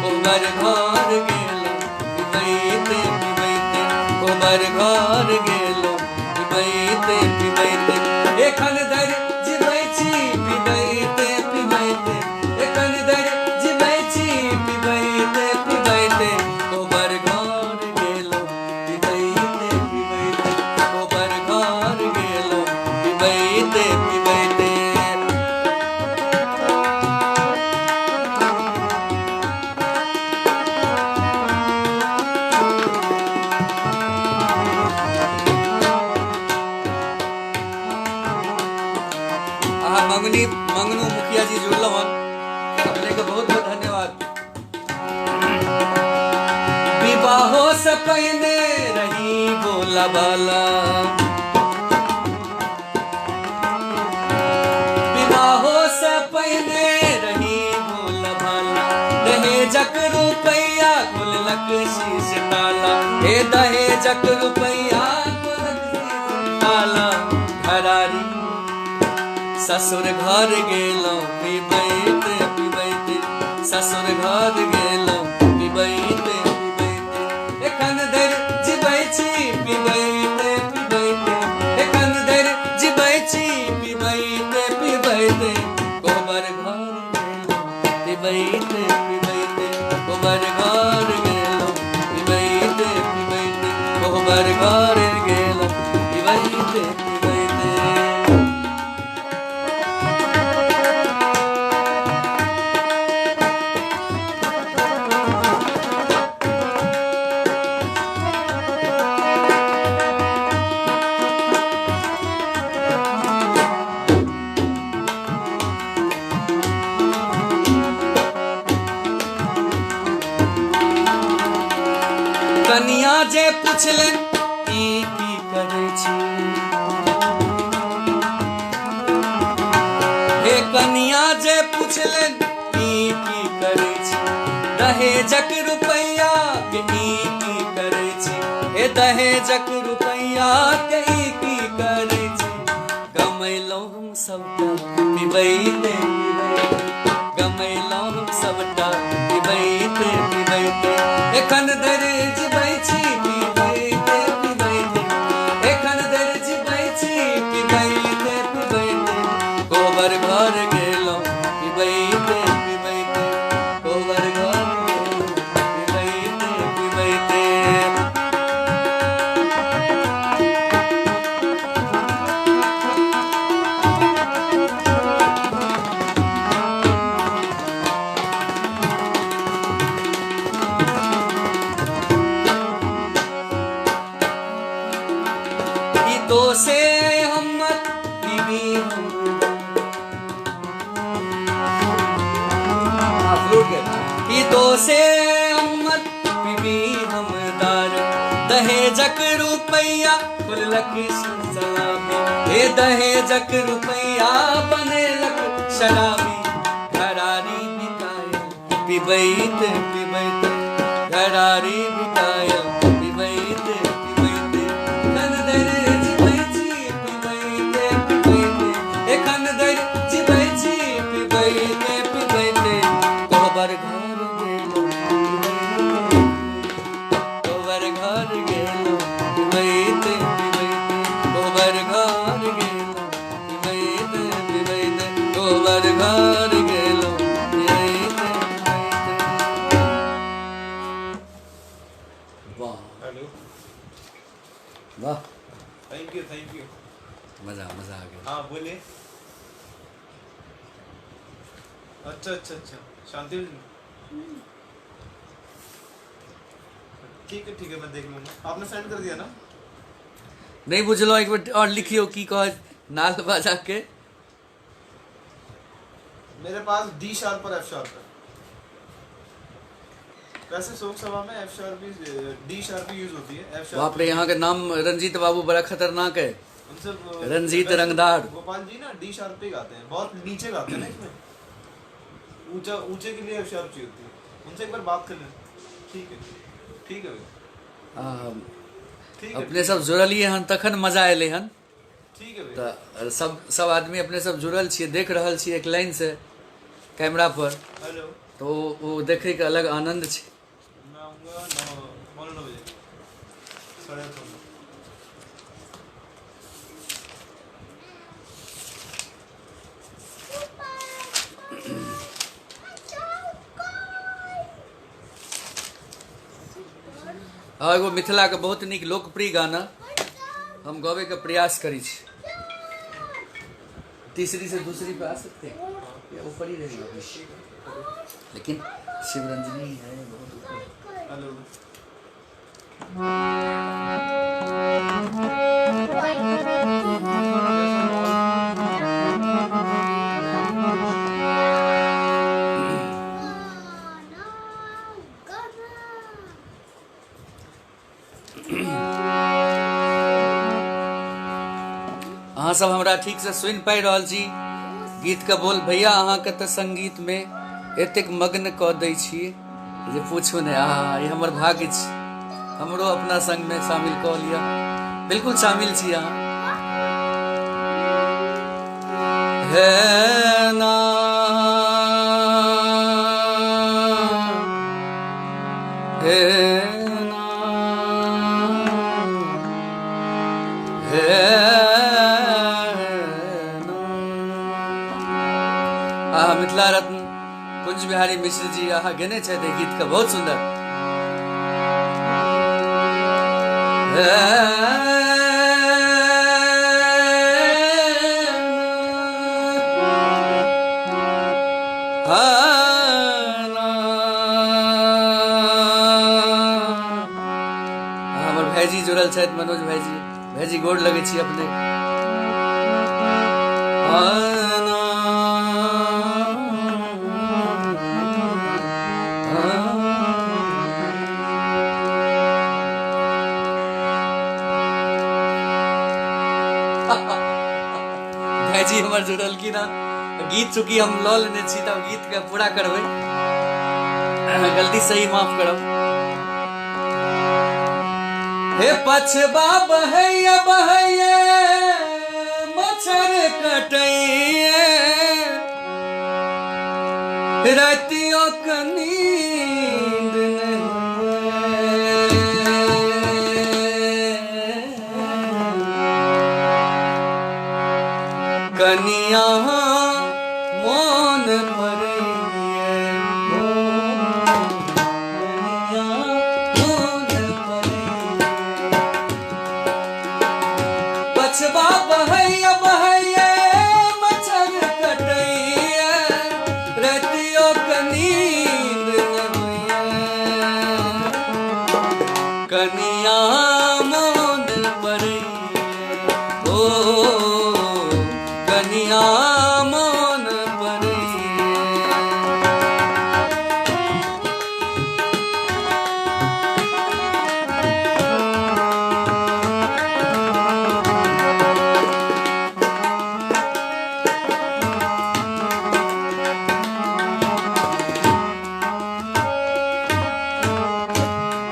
कोबर घर गेलहुँ पिबैते पिबैते, कोबर घर गेलहुँ पिबैते पिबैते। एखन धरि जीबै छी पिबैते पिबैते, एखन धरि जीबै छी पिबैते पिबैते, कोबर घर गेलहुँ पिबैते पिबैते, कोबर घर गेलहुँ पिबैते पिबैते। अहाँ मंगनी मंगनू मुखिया जी जुड़लहुँ हन, अपने के बहुत बहुत धन्यवाद। विवाहो से पहिने रही बोला बाला, विवाहो से पहिने रही बोला बाला, दहेजक रुपैया खोललक शीश ताला, हे दहेजक रुपैया खोललक शीश ताला। घरारी ससुर घर गेलहुँ पिबैते पिबैते, ससुर घर गेलहुँ पिबैते पिबैते। एखन धरि जीबै छी पिबैते पिबैते, एखन धरि जीबै छी पिबैते पिबैते, कोबर घर गेलहुँ पिबैते पिबैते, कोबर घर गेलहुँ पिबैते पिबैते, कोबर घर गेलहुँ पिबैते पिबैते। कनिया जे पुछलनि ई की करै छी, हे कनिया जे पुछलनि ई की करै छी, दहेजक रुपैया के ई की करै छी, हे दहेजक रुपैया के ई की करै छी। गमैलहुँ हम सबटा पिबैते पिबैते, गमैलहुँ हम सबटा पिबैते पिबैते। एखन धरि जीबै छी पिबैते पिबैते, एखन धरि जीबै छी कोहबर घर गेलहुँ पिबैते पिबैते, कोहबर घर गेलहुँ पिबैते पिबैते। तो से हमर बीबी हम तो से हमर बीबी हम दारू, दहेजक रुपैया खुललक सलामी, हे दहेजक रुपैया बनेलक शराबी, घरारी बिकायल पिबैते पिबैते, घरारी बिकायल पिबैते पिबैते, एखन धरि जिबै छी पिबैते पिबैते, एखन धरि जिबै छी पिबैते पिबैते, कोहबर घर गेलहुँ कोहबर घर गेलहुँ पिबैते पिबैते, कोहबर घर गेलहुँ पिबैते पिबैते, कोहबर घर गेलहुँ पिबैते पिबैते। वाह हेलो, वाह, thank you thank you, मजा मजा आ गया। हाँ बोलिए। अच्छा अच्छा अच्छा, शांति, ठीक है ठीक है, मैं देख लूँगा। आपने सेंड कर दिया ना? नहीं बुझलो, एक बार और लिखियो की कह नाल बाजा के। मेरे पास डी शार्प और एफ शार्प है। वैसे शोक सभा में एफ शार्प भी डी शार्प भी यूज होती है। एफ शार्प बाप रे, यहाँ का नाम रंजीत बाबू बड़ा खतरनाक है। उनसे रंजीत रंगदार गोपाल जी ना डी शार्प पे गाते हैं, बहुत नीचे गाते हैं ना इसमें, ऊंचा ऊंचे के लिए एफ शार्प चाहिए होती है। उनसे एक बार बात कर लें। ठीक है ठीक है भैया, ठीक है। अपने सब जुड़लिए हन तखन मजा एलै हन। ठीक है भैया, तऽ सब सब आदमी अपने सब जुड़ल छियै, देख रहल छियै एक लाइन से कैमरा पर, हेलो, तो वो देखै के अलग आनंद छै। मैं आऊँगा 8:45 बजे, 8:30 बजे। हाँ, एगो मिथिला के बहुत नीक लोकप्रिय गाना हम गावे के प्रयास करी छी। तीसरी से दूसरी पे आ सकते हैं या ऊपर ही रहेगा अभी, लेकिन शिवरंजनी है बहुत ऊपर। हेलो, अहाँ सब हमरा ठीक से सुनि पाबि रहल छी गीत के बोल? भैया अहाँके तऽ संगीत में एतेक मग्न कऽ दै छी जे पूछू नहि। आहा, ई हमर भाग्य छी, हमरो अपना संग में शामिल कऽ लिअ। बिल्कुल शामिल छी अहाँ। हे ना हे ना हे ना। आहा, मिथिला रत्न कुंज बिहारी मिश्र जी अहाँ गेने छथि एहि गीत के, बहुत सुंदर। हमर भाईजी जुड़ल छथि, मनोज भाईजी। भाईजी गोड़ लगै छी अपने। भाईजी हमर जुड़ल की ना गीत चूंकि हम लऽ लेने छी तऽ गीत के पूरा करबै, गलती सही माफ करब। हे पछबा बहैया बहैया मच्छर कटैया, रातियों क नींद नहीं। कनिया मोन परैये, कनिया मोन परैये। पछबा बहैया बहैया मच्छर कटैया, रतियो के नींद न होइया। कनिया मोन परैये, ओ कनिया मोन परैये।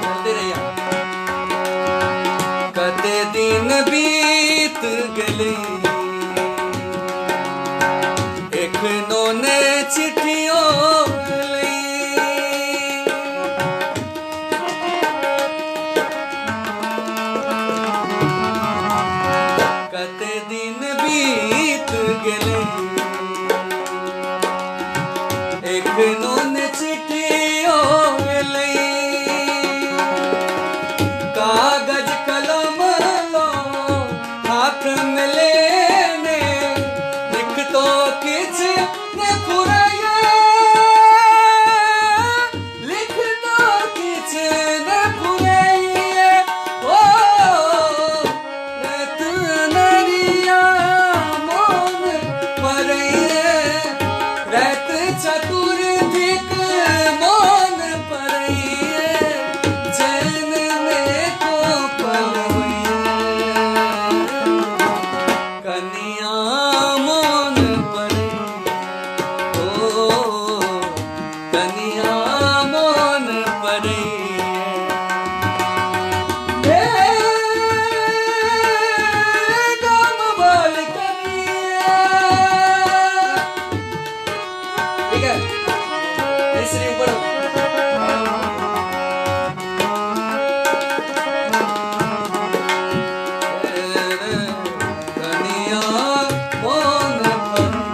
चलते रहिए। कते दिन बीत गेलै, एखनो ने चिट्ठियो एलै। कते दिन बीत गेलै, एखनो ने चिट्ठियो एलै। कागज कलम लो हाथ में लेने, लिख तो किछ ने फुरैये, लिख तो किछ ने फुरैये। ओ रत नरिया मोन परैये, रत चतुर्थिक मोन परैये, चैन में को पल होइये। कनिया मोन परैये, ओ कनिया मोन परैये। हे गाम वाली कनिया। ठीक है, तीसरी ऊपर। कनिया मोन परैये।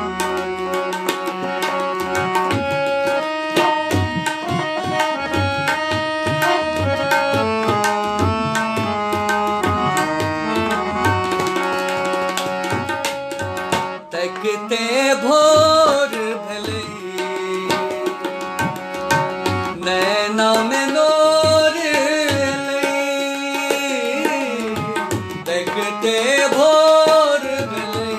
तकते भोर भेलै, नैना में नोर एलै। तकते भोर भेलै,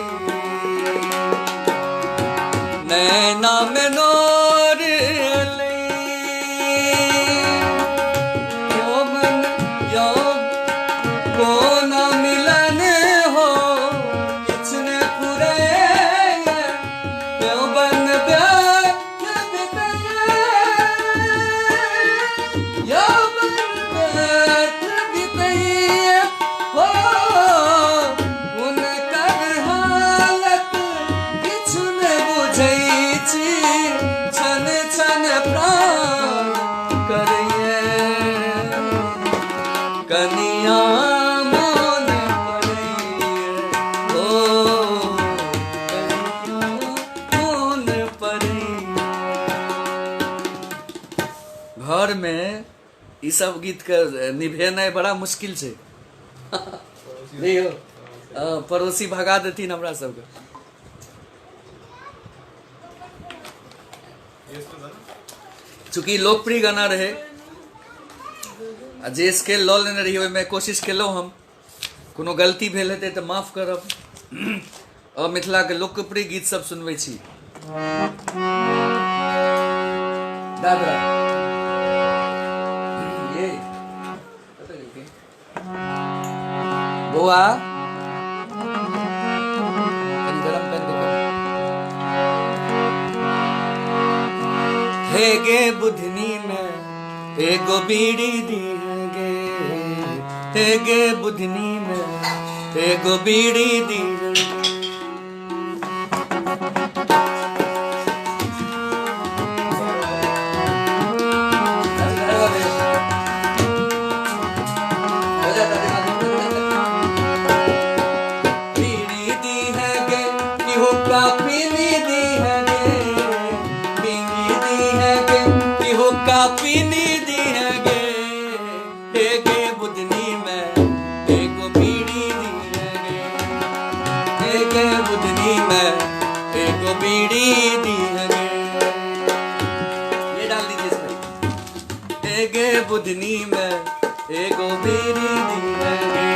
नैना में नोर एलै। यौवन यौ कोना मिलन हो, किछ ने फुरैये, यौवन व्यर्थ बितैये, यौवन व्यर्थ बितैये। हो हुनकर हालत किछु ने बुझै छी, छन छन प्राण करैये। कनिया मोन परैये, ओ कनिया मोन परैये। घर में ई सब गीत के निभेनाइ बड़ा मुश्किल छै। नहीं हो, पड़ोसी भगा देथिन हमरा सबके। ये इसमें था ना। चूँकि लोकप्रिय गाना रहे आ जे स्केल लऽ लेने रही ओहिमे कोशिश केलहुँ हम, कोनो गलती भेल हेतै तऽ माफ करब। और मिथिला के लोकप्रिय गीत सब सुनबै छी। दादरा ये कतऽ गेलखिन बौआ? कनि गरम पानि देखो। हे गे बुधनी में एगो बीड़ी दी गे, हे गे बुधनी में एगो बीड़ी दी। बीड़ी दी है गे कि हुक्का पीनी दी है गे, पीनी दी है गे, कि हुक्का पीनी दी है गे, हे गे बुधनी में एगो बीड़ी दी है गे, हे गे बुधनी में एगो बीड़ी दी है गे। ये डाल दीजिए इसमें, हे गे बुधनी में एगो बीड़ी दी है गे।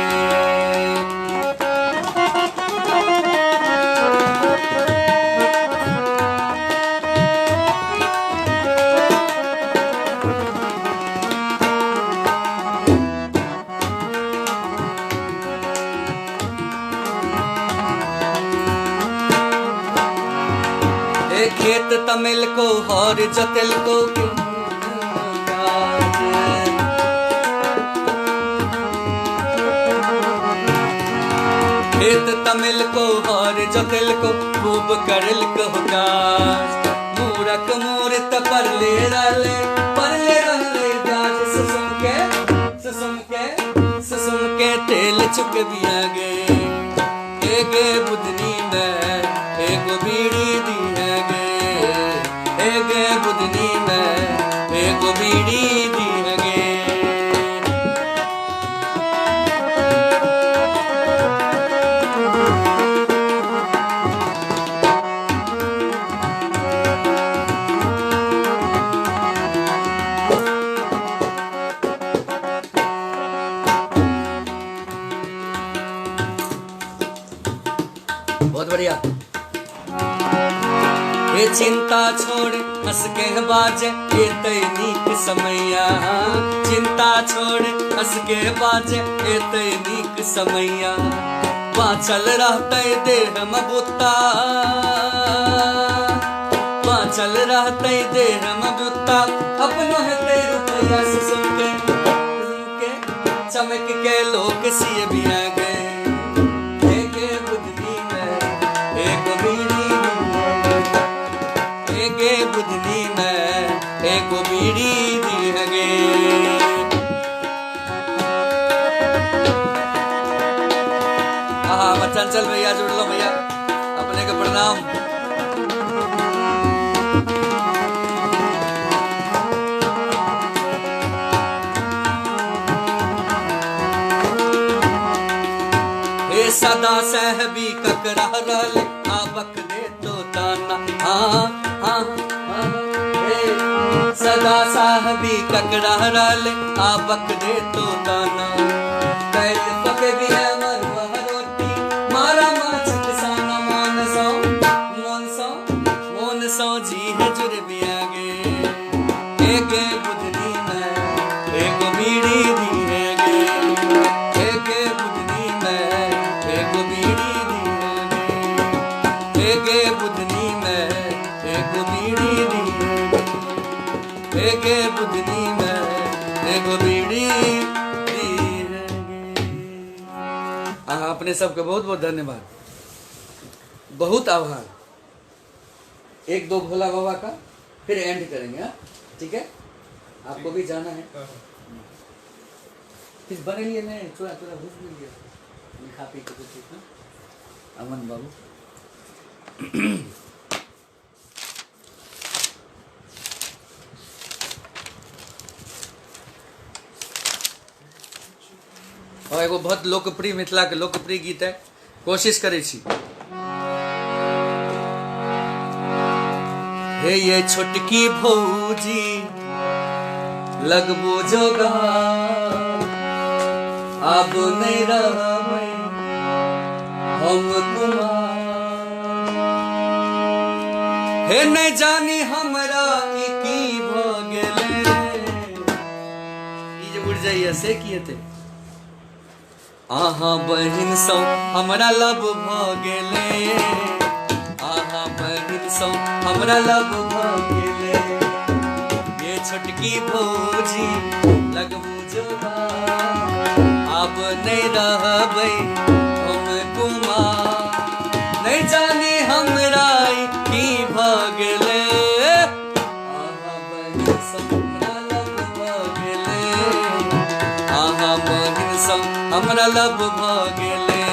खेत तमिल को और जतिल को खेत तमिल को और जतिल को खूब करल को काज, मूरख मूरत परले रहले परले रहले ब्याज, सुसुम के सुसुम के सुसुम के तेल चुक बिया गे, गे बुधनी में एगो बीड़ी दी है गे, गे बुधनी में एगो बीड़ी दी है गे। बहुत बढ़िया। ये चिंता छोड़ हंस के बाजे ये ते नीक समैया, चिंता छोड़ हंस के बाजे ये ते नीक समैया, बाँचल रहते देह में बुत्ता, बाँचल रहते देह में बुत्ता, अपनो हेतै रुपैया, सुसुम के चमक के लोक सिए बिया गे, गे बुधनी में एगो बीड़ी, गे बुधनी में एगो बीड़ी दी है गे। हाँ चंचल भैया जुड़ लो भैया, अपने के प्रणाम। हे सदा सहबी ककरा रहले आबक दे तो ताना, हाँ हाँ हाँ, सदा साहबी ककड़ा रहले आबक दे तो ताना, कैल पके भी है मरुआ रोटी मारा माछ किसाना, मोन सो मोन सो मोन सो जी है जुर बिया गे, गे बुधनी में एगो बीड़ी दी है गे, गे बुधनी में एगो बीड़ी दी है गे, गे बुधनी में एगो बीड़ी दी है गे, बुधनी में एगो बीड़ी दी है गे। अपने सबके बहुत बहुत धन्यवाद, बहुत आभार। एक दो भोला बाबा का फिर एंड करेंगे, हाँ ठीक है, आपको भी जाना है। कुछ बने लिए नहीं, थोड़ा थोड़ा भूख भी लिया खा पी के कुछ ना अमन बाबू। और एगो बहुत लोकप्रिय मिथिला के लोकप्रिय गीत है, कोशिश करै छी। हे ये छोटकी भौजी लगबो जोगा, अब नहीं रहबै हम कुमार, हे नहीं जानी हमरा ई की भ गेलै, ई जे उड़ जाइए से की हेतै, आहा बहिन सौ हमरा लब भ गेलै, आहा बहिन सौ हमरा लब भ गेलै, ये छोटकी भौजी लगबू जोगा, अब नहीं रहबै हम कुमार, नहीं जानी हमरा की भ गेलै, आहा बहिन सौ हमरा लब भ गेलै, आहा बहिन सौ हमरा लब भ गेलै।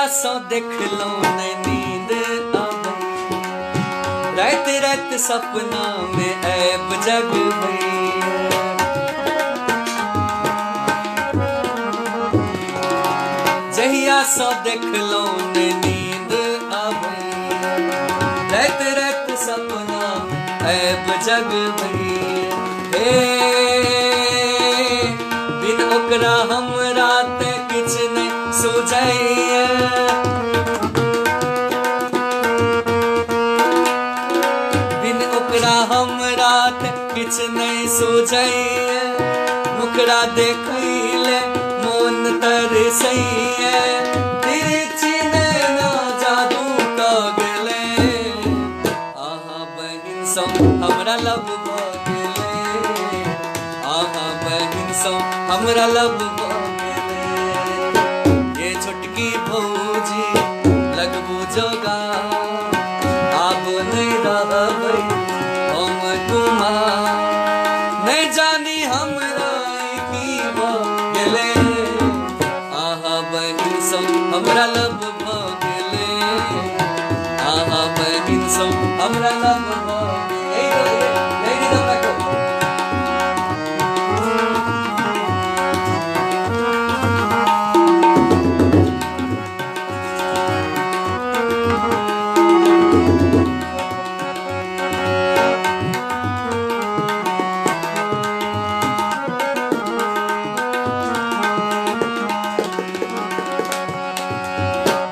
जहिया सँ देखलहुँ नहि नींद आबैया, राति राति सपना में आबि जगबैया। जहिया सँ देखलहुँ नहि नींद आबैया, राति राति सपना में आबि जगबैया। हे बिन ओकरा हमरा ते किछु नहि सुझैया, बिन ओकरा हमरा ते किछु नहि सुझैया, मुखड़ा देखैले मोन तरसैया। तिरछी नैना जादू कऽ गेलै, अहाँ बहिन सँ हमरा लव भऽ गेलै, अहाँ बहिन सँ हमरा लव भऽ गेलै। ये छोटकी भौजी लगबू जोगा, आब नहि रहबै हम कुमार, नहि जानी हमरा की भऽ गेलै, अहाँ बहिन सँ हमरा लव भऽ गेलै, अहाँ बहिन सँ हमरा लव भऽ गेलै।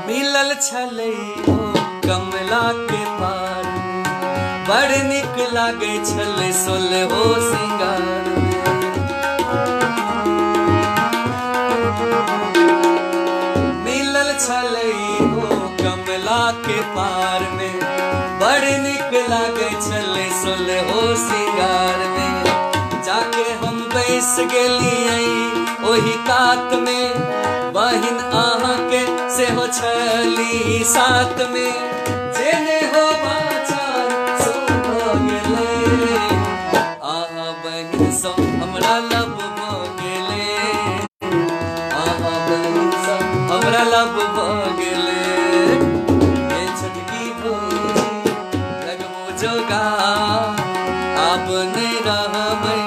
मिलल छलै ओ कमला के पार, बड़ नीक लागै छलै सोलहो सिंगार। मिलल छलै ओ कमला के पार में, बड़ नीक लागै छलै सोलहो सिंगार में। जाके हम बैस गेलियै ओहि कात में, बहिन अहाँ के सेहो छली साथ में। जेने हो बाचार सो भऽ गेलै, अहाँ बहिन सँ हमरा लव भऽ गेलै, अहाँ बहिन सँ हमरा लव भऽ गेलै। हे छोटकी भौजी लगबू जोगा, आब नहि रहबै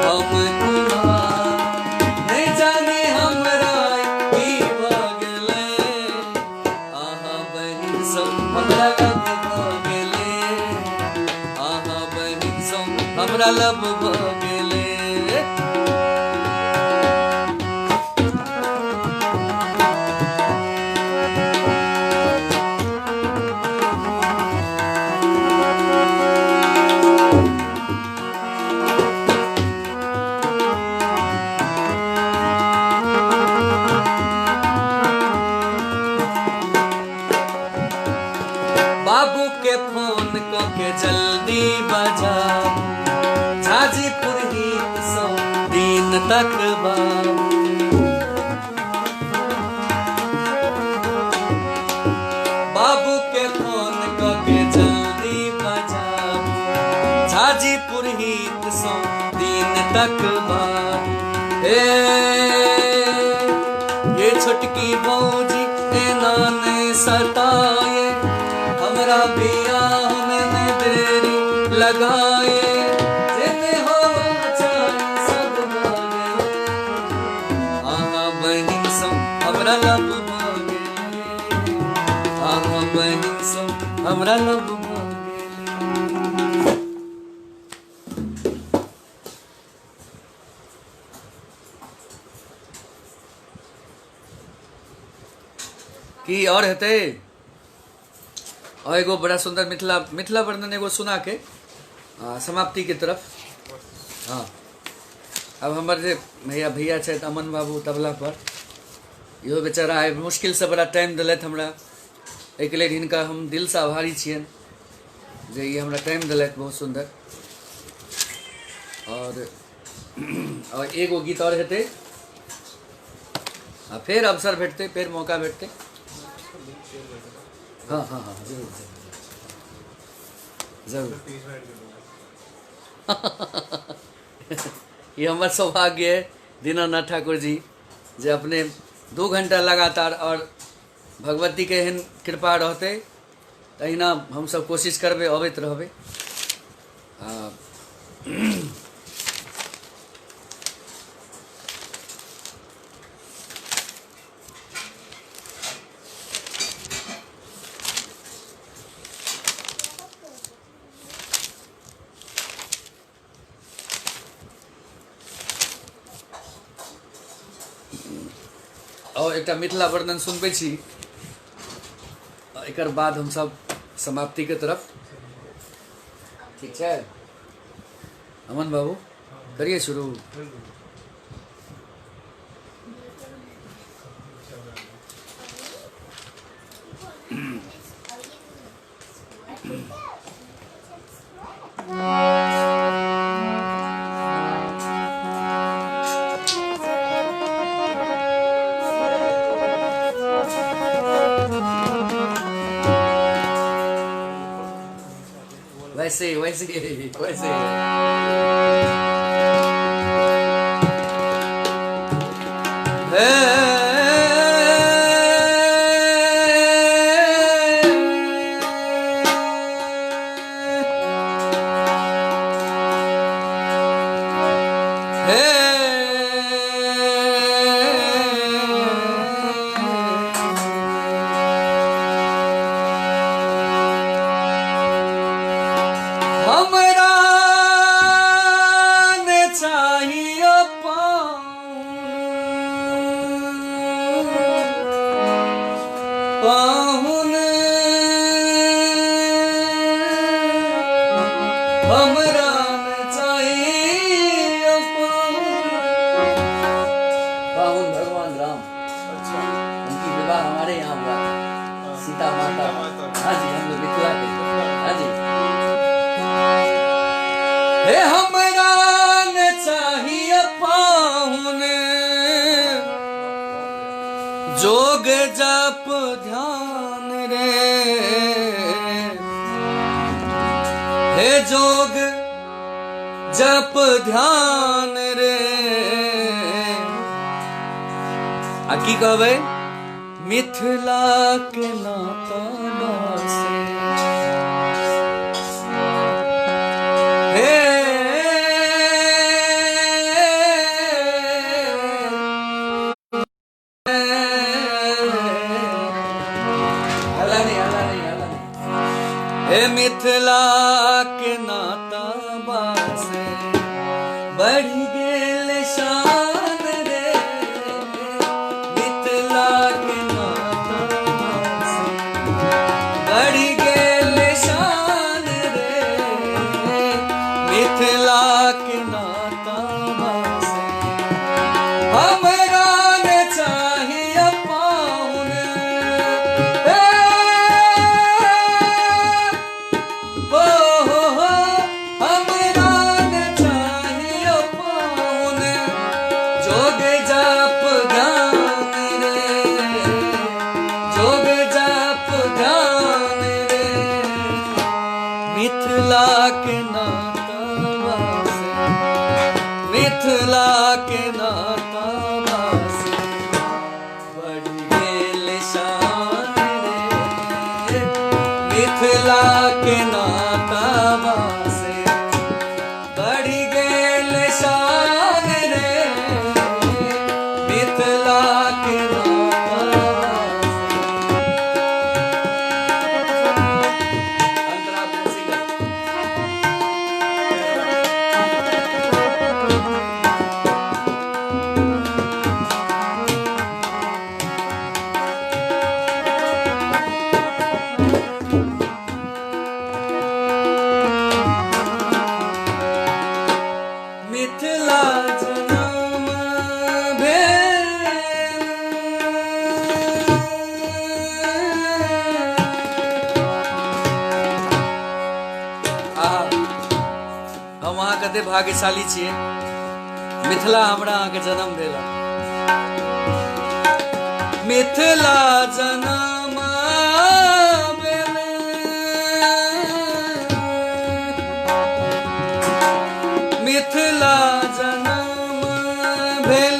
हम कुमार, नहि जाने हमरा की भऽ गेलै, अहाँ बहिन सँ हमरा लव भऽ गेलै, अहाँ बहिन सँ हमरा लव भऽ गेलै। बाबू के फोन कऽ के जल्दी बजाबू, झाजीपुर हित सौ दिन तक बाबू। बाबू के फोन कऽ के जल्दी बजाबू, झाजीपुर हित सौ दिन तक बाबू। हे ये छोटकी भौजी एना ने सताए, हमरा बियाह में न देरी लगाए, जेने हो चाहे सब भऽ गेलै, अहाँ बहिन सँ हमरा लव भऽ गेलै, अहाँ बहिन सँ हमरा लव भऽ गेलै। की और हेतै? और एगो बड़ा सुंदर मिथिला मिथिला वर्णन एगो सुना के समाप्ति के तरफ। हाँ, अब हमर जे भैया भैया छथि अमन बाबू तबला पर, इहो बेचारा आइ मुश्किलसँ बड़ा टाइम देलथि हमरा, एहिके लेल हिनका हम दिलसँ आभारी छियनि जे ई हमरा टाइम देलथि बहुत सुंदर। और एगो गीत और हेतै आ फेर अवसर भेटतै, फेर मौका भेटतै। हाँ हाँ हाँ, जरूर जरूर जरूर। ये हमर सौभाग्य है दीनानाथ ठाकुर जी जे अपने 2 घंटा लगातार और भगवती के एहन कृपा रहतै तहिना हमसब कोशिश करबै, अबैत रहबै। और एकटा मिथिला वर्णन सुनबै छी, एकर बाद हमसब समाप्ति के तरफ। ठीक छै अमन बाबू, करिए शुरू। वैसे वैसे वैसे जोग जप ध्यान रे, हे जोग जप ध्यान रे। आ की कहबै, मिथिला के नाता से, हे मिथिला के नाता बासे बढ़ गेल शान रे, मिथिला के नाता बासे बढ़ गेल शान रे, मिथिला के नाता बासे। हमरा ने चाहिए पाहुन, मिथिला के नाता बासे, मिथिला के नाता बासे बढ़ गेल शान रे, मिथिला के नाता बासे बढ़ गेल शान रे, मिथिला के नाता बासे। मिथिला जनम भेल, हम अहाँ कते भाग्यशाली छियै, मिथिला हमरा अहाँके जन्म भेल। मिथिला जनम भेल, मिथिला जनम भेल,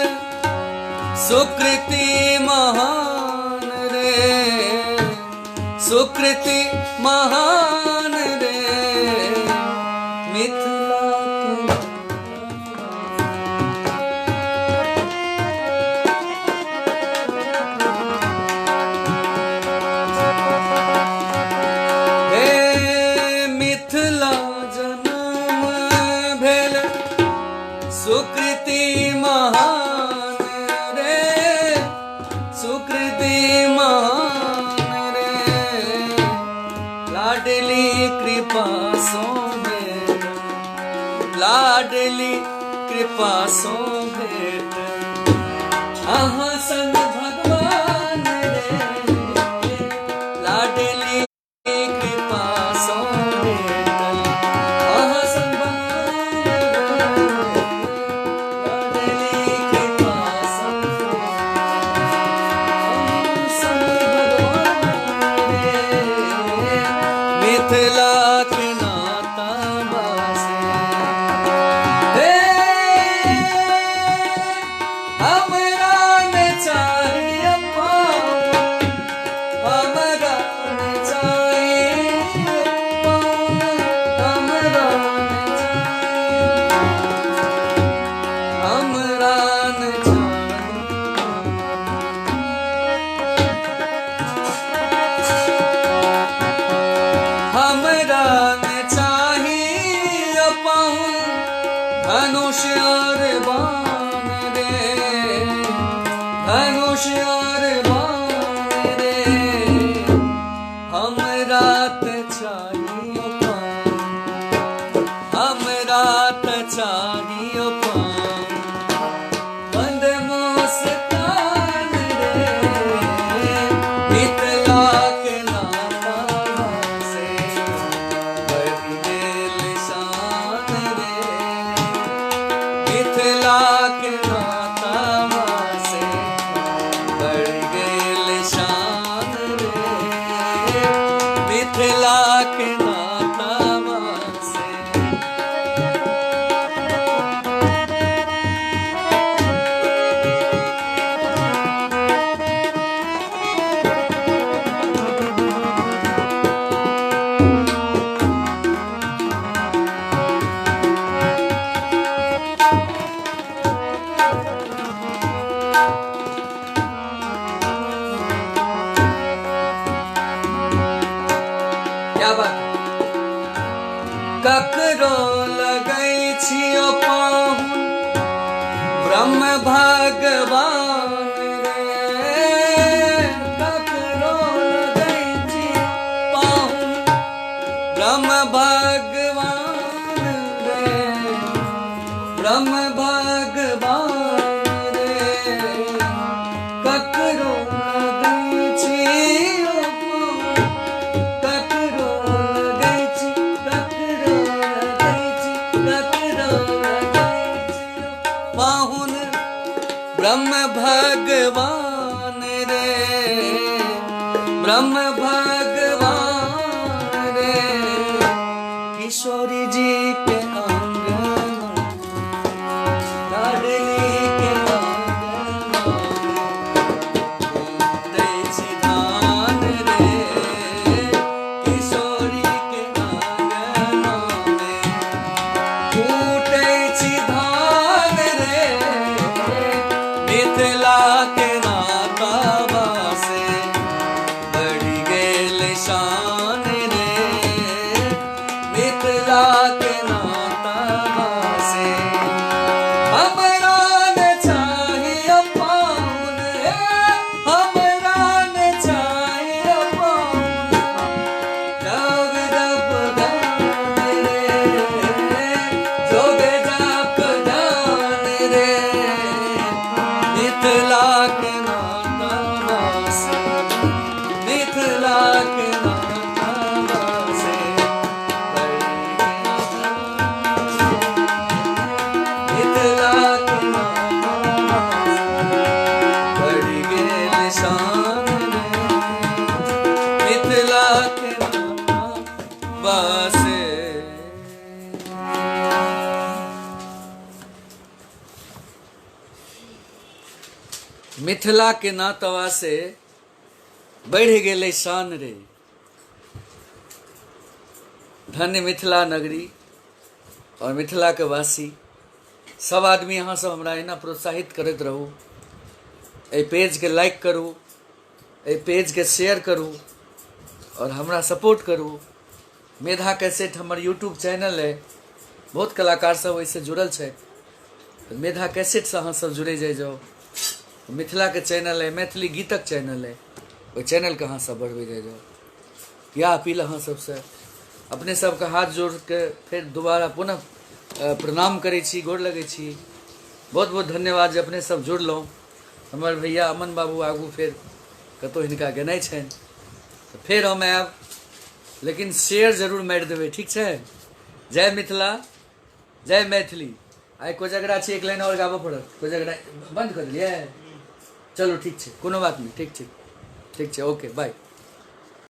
सुकृति महान रे, सुकृति महान रे, मिथिला के हे मिथिला जन्म भेल सुकृति महान रे, सुकृति महान रे, लाडली कृपा सो भेट, लाडली कृपा सो भेट, अहाँ संग भगवान रे, लाडली कृपा सो भेट, अहाँ संग भगवान रे, लाडली कृपा सो अहाँ संग भगवान रे, मिथिला के नाता बासे, हे हमरा न चाहिए पाउन, हमरा न चाहिए पाउन, हमरा न चाहिए, हमरा न चाहिए, हमरा न चाहिए पाउन, धनुष और बाण रे, धनुष और बाण रे, हमरा त चाहिए पाउन, हमरा त चाहिए पाउन, बंद मुस्कान रे, मिथिला के नाता से बढ़ि गेल शान रे, मिथिला के नाता से बढ़ि गेल शान रे, मिथिला के नाता से। क्या बात। ककरो लगै छियो पाहुन ब्रह्म भगवान रे, ककरो लगै छियो पाहुन ब्रह्म भगवान रे, ब्रह्म भगवान रे, ककरो लगै छियो पाहुन, ककरो लगै छी, ककरो लगै छी, ककरो लगै छी पाहुन ब्रह्म भगवान रे, ब्रह्म भगवान रे, किशोरी जी के आंगन, लाडली के आंगन, दै छी धान रे, किशोरी के आंगन में कूटै छी धान रे, मिथिला के नाता से बढ़ि गेल शान रे, मिथिला के नाता से, हमरा न चाहिए पाउन रे, हमरा न चाहिए पाउन, जोग जप ध्यान रे, जोग जप ध्यान रे, मिथिला के नाता से, मिथिला के नाता से बढ़ि गेल शान, मिथिला के नाता से बढ़ि गेल शान रे, मिथिला के नाता से। मिथिला के नातवा से बढ़ि गेलै शान रे। धन्य मिथिला नगरी और मिथिला के वासी सब आदमी अहाँ सब हमरा एना प्रोत्साहित करैत रहू। एहि पेजके लाइक करू, एहि पेजके शेयर करू और हमरा सपोर्ट करू। मेधा कैसेट हमर यूट्यूब चैनल है, बहुत कलाकार सब ओहिसँ जुड़ल छै, तऽ मेधा कैसेटसँ अहाँ सब जुड़ै जाइ जाउ। मिथिलाके चैनल है, मैथिली गीतक चैनल है, ओहि चैनलके अहाँ सब बढ़बै जाइ जाउ। इएह अपील अहाँ सबसँ, अपने सबके हाथ जोड़के फेर दोबारा पुनः प्रणाम करै छी, गोर लगै छी। बहुत बहुत धन्यवाद जे अपने सब जुड़लहुँ। हमर भैया अमन बाबू आगू फेर कतहु हिनका गेनाइ छनि तऽ फेर हम आयब, लेकिन शेयर जरूर मारि देबै, ठीक छै? जय मिथिला, जय मैथिली। आइ कोजगरा छै, एक लाइन आओर गाबऽ पड़त। कोजगरा बन्द कऽ देलियै? चलू ठीक छै, कोनो बात नहि, ठीक ठीक ठीक छै, ओके बाय।